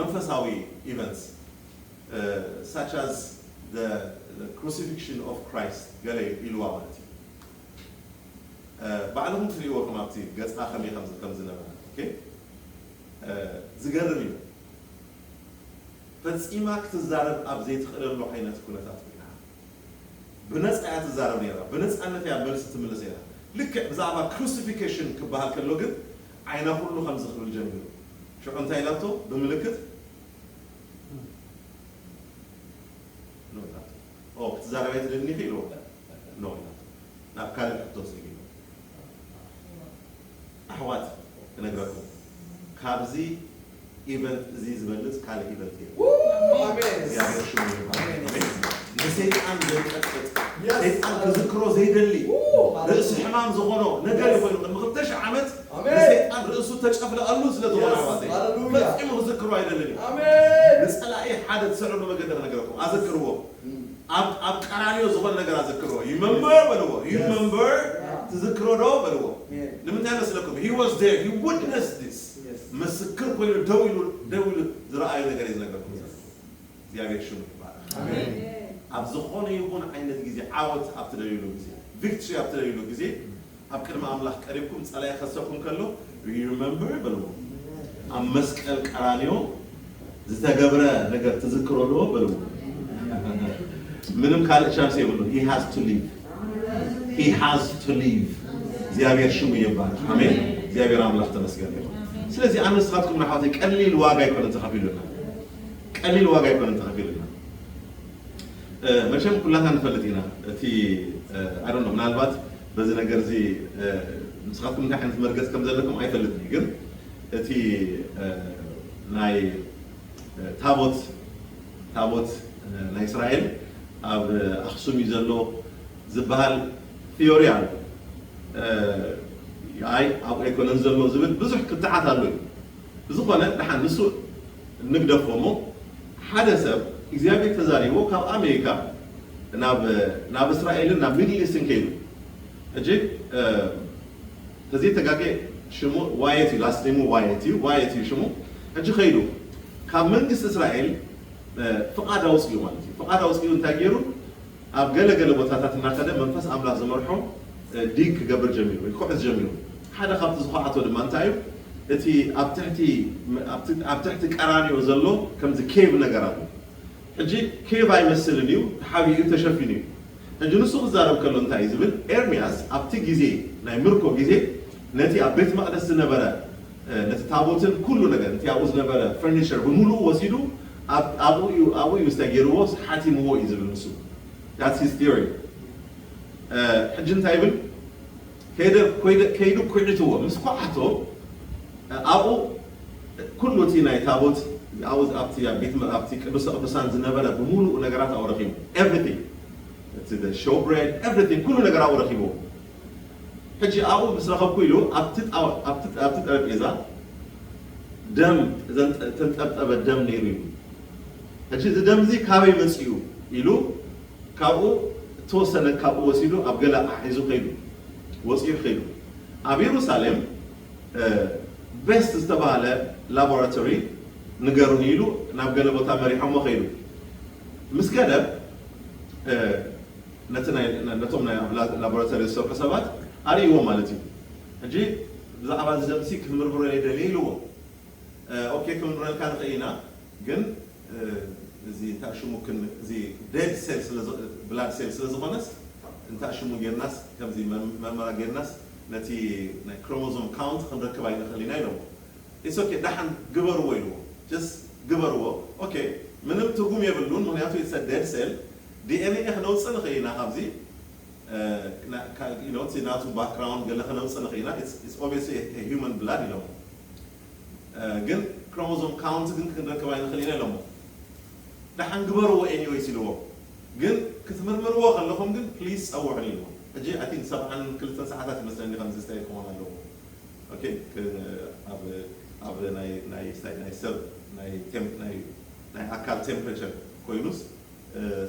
መንፈሳዊ ኢቨንትስ such as the crucifixion of Christ ገለ ኢልዋ ማለት እዩ። ባዕልኹም ትሪእዎ ከም ኣብቲ ገፃ ከመይ ከም ዝነበረ ዝገርም እዩ። ፈጺማ ክትዛረብ ኣብ ዘይትኽእለሉ ዓይነት ኩነታት ኮይና ብነጻ እያ ትዛረብ ነይራ። ብነጻነት እያ መልሲ ትምልስ ነይራ። ልክዕ ብዛዕባ ክሩሲፊኬሽን ክበሃል ከሎ ግን ዓይና ኩሉ ከምዚ ክብል ጀሚሩ። ሽዑ እንታይ ኢላቶ? ብምልክት ኖ ኢላቶ። ኦ ክትዛረብ ኣይትደልኒ ኢኺ ኢልዎ። ኖ ኢላቶ። ናብ ካልእ ሕቶ ሰጊሩ። ኣሕዋት ክነግረኩም ካብዚ ኢቨንት እዚ ዝበልፅ ካልእ ኢቨንት የለን። ኣሜን። እግዚኣብሔር ሽሙ ይባረክ። ኣሜን። ንሰይጣን ዘንቀጥቅጥ የስ። ሰይጣን ክዝክሮ ዘይደሊ ኡ፣ ርእሲ ሕማም ዝኾኖ ነገር ይኾይኑ ቅድሚ ክልተ ሺህ ዓመት ኣሜን። ንሰይጣን ርእሱ ተጨፍለቐሉ ስለ ዝኾነ የስ። ኣሕዋተይ ሃሌሉያ። ፈጺሙ ክዝክሮ ኣይደልን እዩ። ኣሜን። ንጸላኢ ሓደ ትስዕርሉ መገዲ ክነግረኩም ኣዘክርዎ። ኣብ ኣብ ቀራንዮ ዝኾነ ነገር ኣዘክርዎ። You remember በልዎ። You Yes. remember ትዝክሮ ዶ በልዎ። Yeah. ንምንታይ መስለኩም? He was there. He witnessed this. Yes. ምስክር ኮይኑ ደው ኢሉ ደው ኢሉ ዝረኣዩ ነገር እዩ ዝነገርኩም ዘሎ። እግዚኣብሔር ሽሙ ይባረክ። ኣሜን። ኣብ ዝኾነ ይኹን ዓይነት ግዜ ዓወት ኣብ ትደልዩሉ ግዜ፣ ቪክትሪ ኣብ ትደልዩሉ ግዜ ኣብ ቅድሚ ኣምላኽ ቀሪብኩም ጸላኢ ከሰኩም ከሎ you remember በልዎ። ኣብ መስቀል ቀራንዮ ዝተገብረ ነገር ትዝክሮ ዶ በልዎ። ምንም ካልእ ቻንስ የብሉን። He has to leave. He has to leave. እግዚኣብሔር ሽሙ ይባረክ። ኣሜን። እግዚኣብሔር ኣምላኽ ተመስገን ይኹን። ስለዚ ኣነ ንስኻትኩም ንኣሕዋተይ ቀሊል ዋጋ ኣይኮነን ተኸፊሉና። ቀሊል ዋጋ ኣይኮነን ተኸፊሉና። መቸም ኩላትና ንፈልጥ ኢና። እቲ ኣይ ዶንት ኖ ምናልባት በዚ ነገር እዚ ንስኻትኩም እንታይ ዓይነት መርገጽ ከም ዘለኩም ኣይፈልጥን ግን እቲ ናይ ታቦት ታቦት ናይ እስራኤል ኣብ ኣኽሱም እዩ ዘሎ ዝበሃል ቲዮሪ ኣሎ። ኣይ ኣብኡ ኣይኮነን ዘሎ ዝብል ብዙሕ ክትዓት ኣሎ እዩ። ብዝኾነ ደሓን ንሱ ንግደፎ እሞ ሓደ ሰብ እግዚኣብሔር ተዛሪቦ ካብ ኣሜሪካ ናብ ናብ እስራኤልን ናብ ሚድል ኢስትን ከይዱ ሕጂ ተዘይተጋጌ ሽሙ ዋየት እዩ፣ ላስት ኔሙ ዋየት እዩ፣ ዋየት እዩ ሽሙ። ሕጂ ከይዱ ካብ መንግስቲ እስራኤል ፍቓድ ኣውፅኡ ማለት እዩ። ፍቓድ ኣውፅኡ እንታይ ገይሩ? ኣብ ገለ ገለ ቦታታት እናኸደ መንፈስ ኣምላኽ ዝመርሖ ዲግ ክገብር ጀሚሩ ወይ ክኹዕት ጀሚሩ። ሓደ ካብቲ ዝኹዓቶ ድማ እንታይ እዩ? እቲ ኣብ ትሕቲ ኣብ ትሕቲ ቀራንዮ ዘሎ ከምዚ ኬቭ ነገር ኣሎ። ሕጂ ኬቭ ኣይመስልን እዩ፣ ተሓቢኡ ተሸፊኑ እዩ። ሕጂ ንሱ ክዛረብ ከሎ እንታይ እዩ ዝብል? ኤርምያስ ኣብቲ ግዜ ናይ ምርኮ ግዜ ነቲ ኣብ ቤት መቕደስ ዝነበረ ነቲ ታቦትን ኩሉ ነገር እቲ ኣብኡ ዝነበረ ፈርኒቸር ብምሉኡ ወሲዱ ኣብኡ እዩ ኣብኡ እዩ ዝተገይርዎ ሓቲምዎ እዩ ዝብል ንሱ። That's his theory። ሕጂ እንታይ ይብል? ከይደ ከይደ ከይዱ ኩዒትዎ ምስ ኩዓቶ ኣብኡ ኩሉ እቲ ናይ ታቦት ኣብኡ ኣብቲ ኣብ ቤት ኣብቲ ቅዱስ ቅዱሳን ዝነበረ ብምሉኡ ነገራት ኣብኡ ረኺቡ። Everything እቲ the showbread everything ኩሉ ነገር ኣብኡ ረኺብዎ። ሕጂ ኣብኡ ምስ ረኸብኩ ኢሉ ኣብቲ ኣብቲ ጠረጴዛ ደም ዘንጠብጠበ ደም ነይሩ እዩ። ሕጂ እዚ ደም እዚ ካበይ መፂኡ ኢሉ ካብኡ እተወሰነ ካብኡ ወሲዱ ኣብ ገለ ኣሒዙ ከይዱ ወፂኡ ከይዱ ኣብ የሩሳሌም ቤስት ዝተባሃለ ላቦራቶሪ ንገሩኒ ኢሉ ናብ ገለ ቦታ መሪሖሞ ከይዱ ምስ ከደ ነቶም ናይ ላቦራቶሪ ዝሰርሑ ሰባት ኣርእይዎ ማለት እዩ። ሕጂ ብዛዕባ እዚ ደምሲ ክምርምሮ የደልየ ኢልዎ። ኦኬ ክንምረልካ ንኽእል ኢና ግን እዚ እንታይ ሽሙ ክን እዚ ዴድ ሴል ስለ ብላድ ሴል ስለ ዝኾነስ እንታይ ሽሙ ጌርናስ ከምዚ መርመራ ጌርናስ ነቲ ናይ ክሮሞዞም ካውንት ክንረክብ ኣይንኽእል ኢና ኢሎም። It's okay ደሓን ግበርዎ ኢልዎ። Just ግበርዎ። ኦኬ ምንም ትርጉም የብሉን ምክንያቱ it's a dead cell። ዲ ኤን ኤ ክነውፅእ ንኽእል ኢና ካብዚ you know ናቱ ባክግራውንድ ገለ ክነውፅእ ንኽእል ኢና። It's obviously human blood ኢሎም። ግን ክሮሞዞም ካውንት ግን ክንረክብ ኣይንኽእል ኢና ኢሎሞ። ደሓን ግበርዎ ኤኒወይስ ኢልዎ። ግን ክትምርምርዎ ከለኹም ግን ፕሊዝ ፀውዑኒ ኢልዎ። ሕጂ ኣይ ቲንክ ሰብዓን ክልተን ሰዓታት ይመስለኒ ከምዚ ስታይ ክኾን ኣለዎ። ኦኬ ኣብ ኣብ ናይ ናይ ስታይ ናይ ሰብ ናይ ቴምፕ ናይ ናይ ኣካል ቴምፕሬቸር ኮይኑስ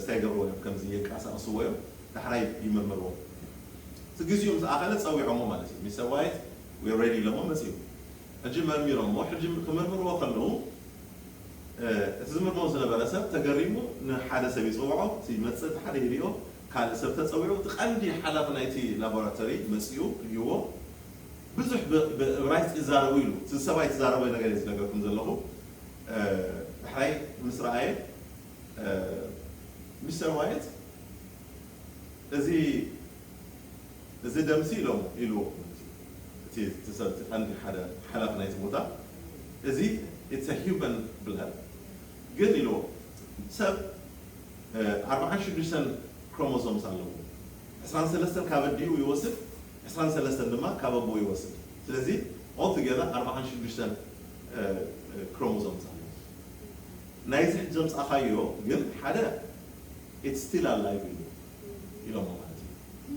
ስታይ ገብርዎ እዮም ከምዚ የንቀሳቕስዎ እዮም። ዳሕራይ ይምርምርዎ። እቲ ግዜኡ ምስ ኣኸለ ፀዊዖሞ ማለት እዩ። ሚስተር ዋይት ዊ ሬዲ ኢሎሞ መፅኡ። ሕጂ መርሚሮሞ ሕጂ ክምርምርዎ ከለዉ እቲ ዝምርመው ዝነበረ ሰብ ተገሪሙ ንሓደ ሰብ ይፅውዖ። እቲ መፅእ ሓደ ይሪኦ ካልእ ሰብ ተፀዊዑ እቲ ቀንዲ ሓላፊ ናይቲ ላቦራቶሪ መፅኡ ሪዎ ብዙሕ ብእብራይስጥ ይዛረቡ ኢሉ እቲ ሰብኣይ ትዛረበ ነገር እየ ዝነገርኩም ዘለኹ። ዳሕራይ ምስ ረኣየ ሚስተር ዋይት እዚ እዚ ደምሲ ኢሎም ኢልዎ እቲ እቲ ሰብ እቲ ቀንዲ ሓደ ሓላፊ ናይቲ ቦታ እዚ it's a human blood ግን ኢልዎ ሰብ ኣርባዓን ሽዱሽተን ክሮሞሶምስ ኣለዎ። ዕስራን ሰለስተን ካብ ኣዲኡ ይወስድ፣ ዕስራን ሰለስተን ድማ ካብ ኣቦኡ ይወስድ። ስለዚ ኦል ቱጌዘር ኣርባዓን ሽዱሽተን ክሮሞሶምስ ኣለዎ። ናይዚ ሕጂ ዘምፃእኻዮ ግን ሓደ it's still alive እዩ ኢሎሞ ማለት እዩ።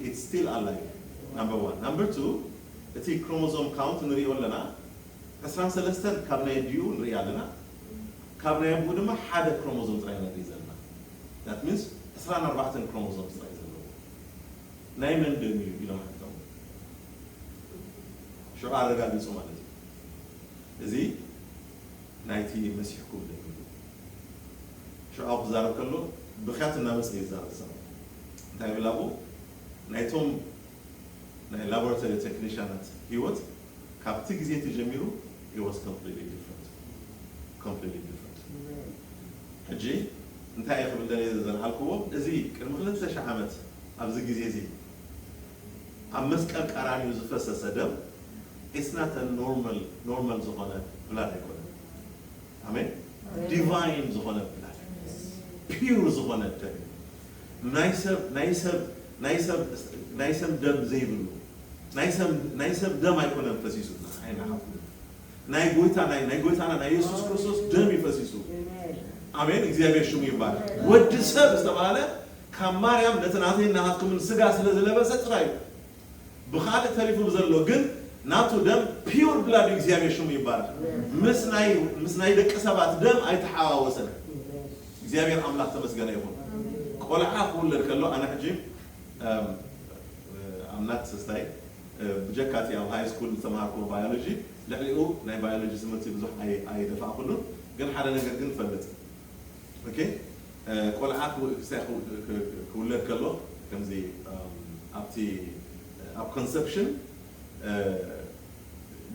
It's still alive number one። Number two እቲ ክሮሞዞም ካውንት ንሪኦ ኣለና ዕስራን ሰለስተን ካብ ናይ ኣዲኡ ንሪኢ ኣለና ካብ ናይ ኣቦኡ ድማ ሓደ ክሮሞዞም ጥራይ ኢና ንሪኢ ዘለና። That means ዕስራን ኣርባዕተን ክሮሞዞም ጥራይ ዘለዎ ናይ መን ደም እዩ ኢሎም ሓቶም ሽዑ ኣረጋጊፁ ማለት እዩ። እዚ ናይቲ መሲሕኩም ደም እዩ። ሽዑ ክዛረብ ከሎ ብኽያት እናመፀ ይዛረብ ሰብ እንታይ ይብል ኣብኡ ናይቶም ናይ ላቦራቶሪ ቴክኒሽያናት ህይወት ካብቲ ግዜ እቲ ጀሚሩ it was completely different። Completely different። ሕጂ እንታይ እየ ክብል ደልየ ዘልዓልክዎ እዚ ቅድሚ ክልተ ሺሕ ዓመት ኣብዚ ግዜ እዚ ኣብ መስቀል ቀራንዮ ዝፈሰሰ ደም it's not a normal normal ዝኾነ ብላድ ኣይኮነን። ኣሜን። ዲቫይን ዝኾነ ብላድ ፒውር ዝኾነ ደም ናይ ሰብ ናይ ሰብ ናይ ሰብ ናይ ሰብ ደም ዘይብሉ ናይ ሰብ ናይ ሰብ ደም ኣይኮነን ፈሲሱ ንዓይ ንዓኹም ናይ ጎይታ ናይ ናይ ጎይታና ናይ የሱስ ክርስቶስ ደም ይፈሲሱ። ኣሜን። እግዚኣብሔር ሽሙ ይባረክ። ወዲ ሰብ ዝተባለ ካብ ማርያም ነቲ ናተይ ናትኩምን ስጋ ስለ ዝለበሰ ጥራይ እዩ። ብኻልእ ተሪፉ ብዘሎ ግን ናቱ ደም pure blood እዩ። እግዚኣብሔር ሽሙ ይባረክ። ምስ ናይ ምስ ናይ ደቂ ሰባት ደም ኣይተሓዋወሰን። እግዚኣብሔር ኣምላኽ ተመስገነ ይኹን። ቆልዓ ክውለድ ከሎ ኣነ ሕጂ ኣም፣ ኣምናት ሰስታይ ብጀካ እቲ ኣብ ሃይ ስኩል ዝተማሃርኩ ባዮሎጂ ልዕሊኡ ናይ ባዮሎጂ ትምህርቲ ብዙሕ ኣይ- ኣይደፋእኩሉን፣ ግን ሓደ ነገር ግን እፈልጥ። ኦኬ፣ ቆልዓ ክው- ክሳይ ክው- ክ- ክ- ክውለድ ከሎ ከምዚ ኣም፣ ኣብቲ ኣብ ኮንሰፕሽን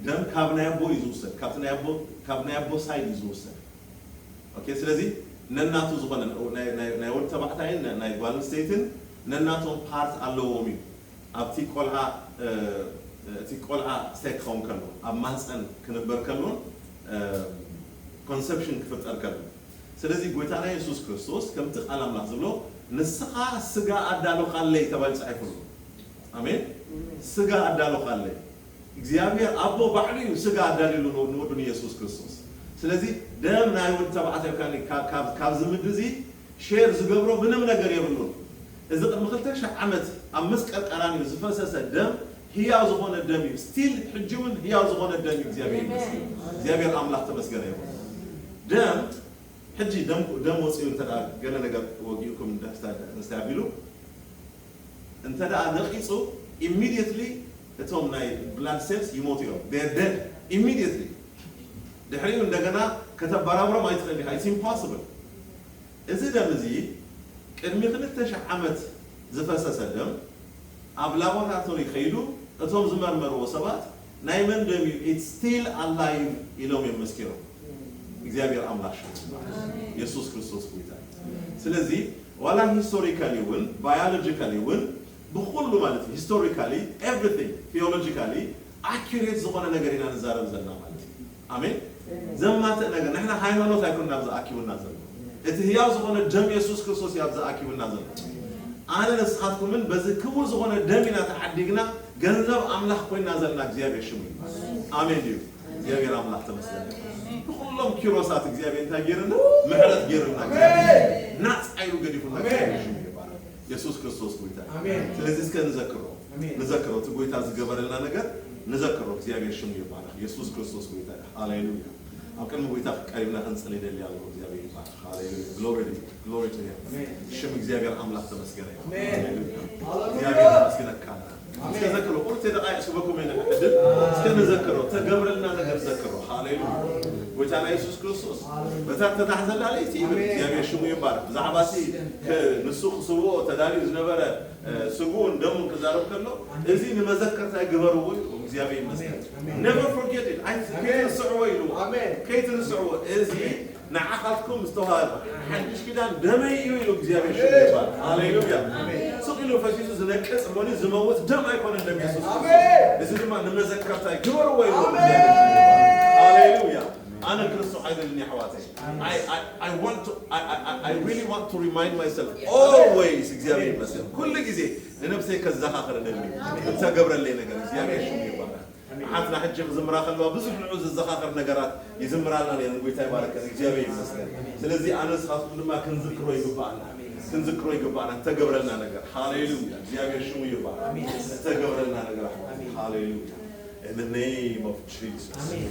ደም ካብ ናይ ኣቦ እዩ ዝውሰድ፣ ካብቲ ናይ ኣቦ ካብ ናይ ኣቦ ሳይድ እዩ ዝውሰድ። ኦኬ፣ ስለዚ ነናቱ ዝኾነ ናይ- ናይ- ናይ ወዲ ተባዕታይን ናይ ጓል ኣንስተይትን ነናቶም ፓርት ኣለዎም እዩ። ኣብቲ ቆልዓ እቲ ቆልዓ ስታይ ክኸውን ከሎ ኣብ ማህፀን ክንበር ከሎን ኮንሰፕሽን ክፍጠር ከሎ። ስለዚ ጎይታና የሱስ ክርስቶስ ከምቲ ቃል ኣምላኽ ዝብሎ ንስኻ ስጋ ኣዳሎኻለይ ተባሂሉ ፃሒፉ ኣሎ። ኣሜን። ስጋ ኣዳሎኻለይ እግዚኣብሔር ኣቦ ባዕሉ እዩ ስጋ ኣዳልሉ ንወዱ ንየሱስ ክርስቶስ። ስለዚ ደም ናይ ወዲ ተባዕታይ ካብ ዝምድ እዚ ሼር ዝገብሮ ምንም ነገር የብሉን። እዚ ቅድሚ ክልተ ሺሕ ዓመት ኣብ መስቀል ቀራንዮ ዝፈሰሰ ደም ህያው ዝኾነ ደም እዩ። ስቲል ሕጂ እውን ህያው ዝኾነ ደም እዩ። እግዚኣብሔር ይመስገን። እግዚኣብሔር ኣምላኽ ተመስገነ ይኹን። ደም ሕጂ ደም ደም ወፂኡ እንተ ገለ ነገር ወጊኡኩም እንተ ኣቢሉ እንተ ደኣ ነቒጹ ኢሚድየትሊ እቶም ናይ ብላድ ሴልስ ይሞቱ እዮም። They're dead ኢሚድየትሊ። ድሕሪኡ እንደገና ከተበራብሮም ኣይትኽእል ኢኻ። It's impossible። እዚ ደም እዚ ቅድሚ ክልተ ሺሕ ዓመት ዝፈሰሰ ደም ኣብ ላቦራቶሪ ከይዱ እቶም ዝመርመርዎ ሰባት ናይ መን ደም እዩ? It's still alive ኢሎም እዮም መስኪሮም። እግዚኣብሔር ኣምላኽ ሽሙ ይባረክ። የሱስ ክርስቶስ ጎይታ እዩ። ስለዚ ዋላ ሂስቶሪካሊ እውን ባዮሎጂካሊ እውን ብኩሉ ማለት እዩ ሂስቶሪካሊ ኤቭሪቲንግ ቲዮሎጂካሊ ኣኪሬት ዝኾነ ነገር ኢና ንዛረብ ዘለና ማለት እዩ። ኣሜን። ዘማትእ ነገር ንሕና ሃይማኖት ኣይኮንና ኣብዚ ኣኪቡና ዘሎ። እቲ ህያው ዝኾነ ደም የሱስ ክርስቶስ እዩ ኣብዚ ኣኪቡና ዘሎ። ኣነ ንስኻትኩምን በዚ ክቡር ዝኾነ ደም ኢና ተዓዲግና ገንዘብ ኣምላኽ ኮይና ዘለና እግዚኣብሔር ሽሙ እዩ። ኣሜን ድዩ? እግዚኣብሔር ኣምላኽ ተመስገን። ብኩሎም ኪሮሳት እግዚኣብሔር እንታይ ገይርና? ምሕረት ገይርና። ናፃ ኢሉ ገዲፉና። እግዚኣብሔር ሽሙ ይባረክ። የሱስ ክርስቶስ ጎይታ እዩ። ኣሜን። ስለዚ እስከ ንዘክሮ ኣሜን። ንዘክሮ እቲ ጎይታ ዝገበረልና ነገር ንዘክሮ። እግዚኣብሔር ሽሙ ይባረክ። የሱስ ክርስቶስ ጎይታ እዩ። ሃሌሉያ። ኣብ ቅድሚ ጎይታ ቀሪብና ክንጽሊ ደሊ ኣለኹ። እግዚኣብሔር ይባረክ። ሃሌሉያ። ግሎሪ ግሎሪ ቱ ሂም። ኣሜን። ሽም እግዚኣብሔር ኣምላኽ ተመስገነ ይኹን። ኣሜን። ሃሌሉያ። ሃሌሉያ። እግዚኣብሔር ኣመስግነካ ኣለና። እስከ ዘክሮ ቁርጥ ደቃይቅ ስበኩም የለ ዕድል እስከ ንዘክሮ ተገብረልና ነገር ዘክሮ። ሃሌሉያ። ጎይታና የሱስ ክርስቶስ በታ ተታሕዘላ ለይቲ ይብል። እግዚኣብሔር ሽሙ ይባረክ። ብዛዕባ እቲ ክ- ንሱ ክስብኦ ተዳልዩ ዝነበረ ስግኡን ደሙን ክዛረብ ከሎ እዚ ንመዘከርታይ ግበርዎ ኢሉ እግዚኣብሔር ይመስገን። Never forget it። ኣይ- ከይትርስዕዎ ኢሉ። ከይትርስዕዎ። እዚ ንዓኻትኩም ዝተዋህበ ሓድሽ ኪዳን ደመይ እዩ ኢሉ እግዚኣብሔር ሽሙ ይባረክ። ሃሌሉያ። ስቕ ኢሉ ፈሲሱ ዝነቅጽ እሞኒ ዝመውት ደም ኣይኮነን ደም የሱስ ክርስቶስ። እዚ ድማ ንመዘከርታይ ግበርዎ ኢሉ እግዚኣብሔር ሽሙ ይባረክ። ሃሌሉያ። ኣነ ክርስቶስ ኣይደልን ኣሕዋተይ። I, I, I want to, I, I, I really want to remind myself always እግዚኣብሔር ይመስገን። ኩሉ ግዜ ንነብሰይ ከዘኻኽር እደሊ። እተገብረለይ ነገር እግዚኣብሔር ሽሙ ይባረክ። ሓፍትና ሕጂ ክዝምራ ከለዋ ብዙሕ ንዑ ዝዘኻኸር ነገራት ይዝምራልና ነይረን። ጎይታ ይባረከን። እግዚኣብሔር ይመስገን። ስለዚ ኣነ ንስኻትኩም ድማ ክንዝክሮ ይግባኣና። ክንዝክሮ ይግባኣና። እተገብረልና ነገር። ሃሌሉያ። እግዚኣብሔር ሽሙ ይባረክ። እተገብረልና ነገር ኣሕዋት። ሃሌሉያ። In the name of Jesus. ኣሜን።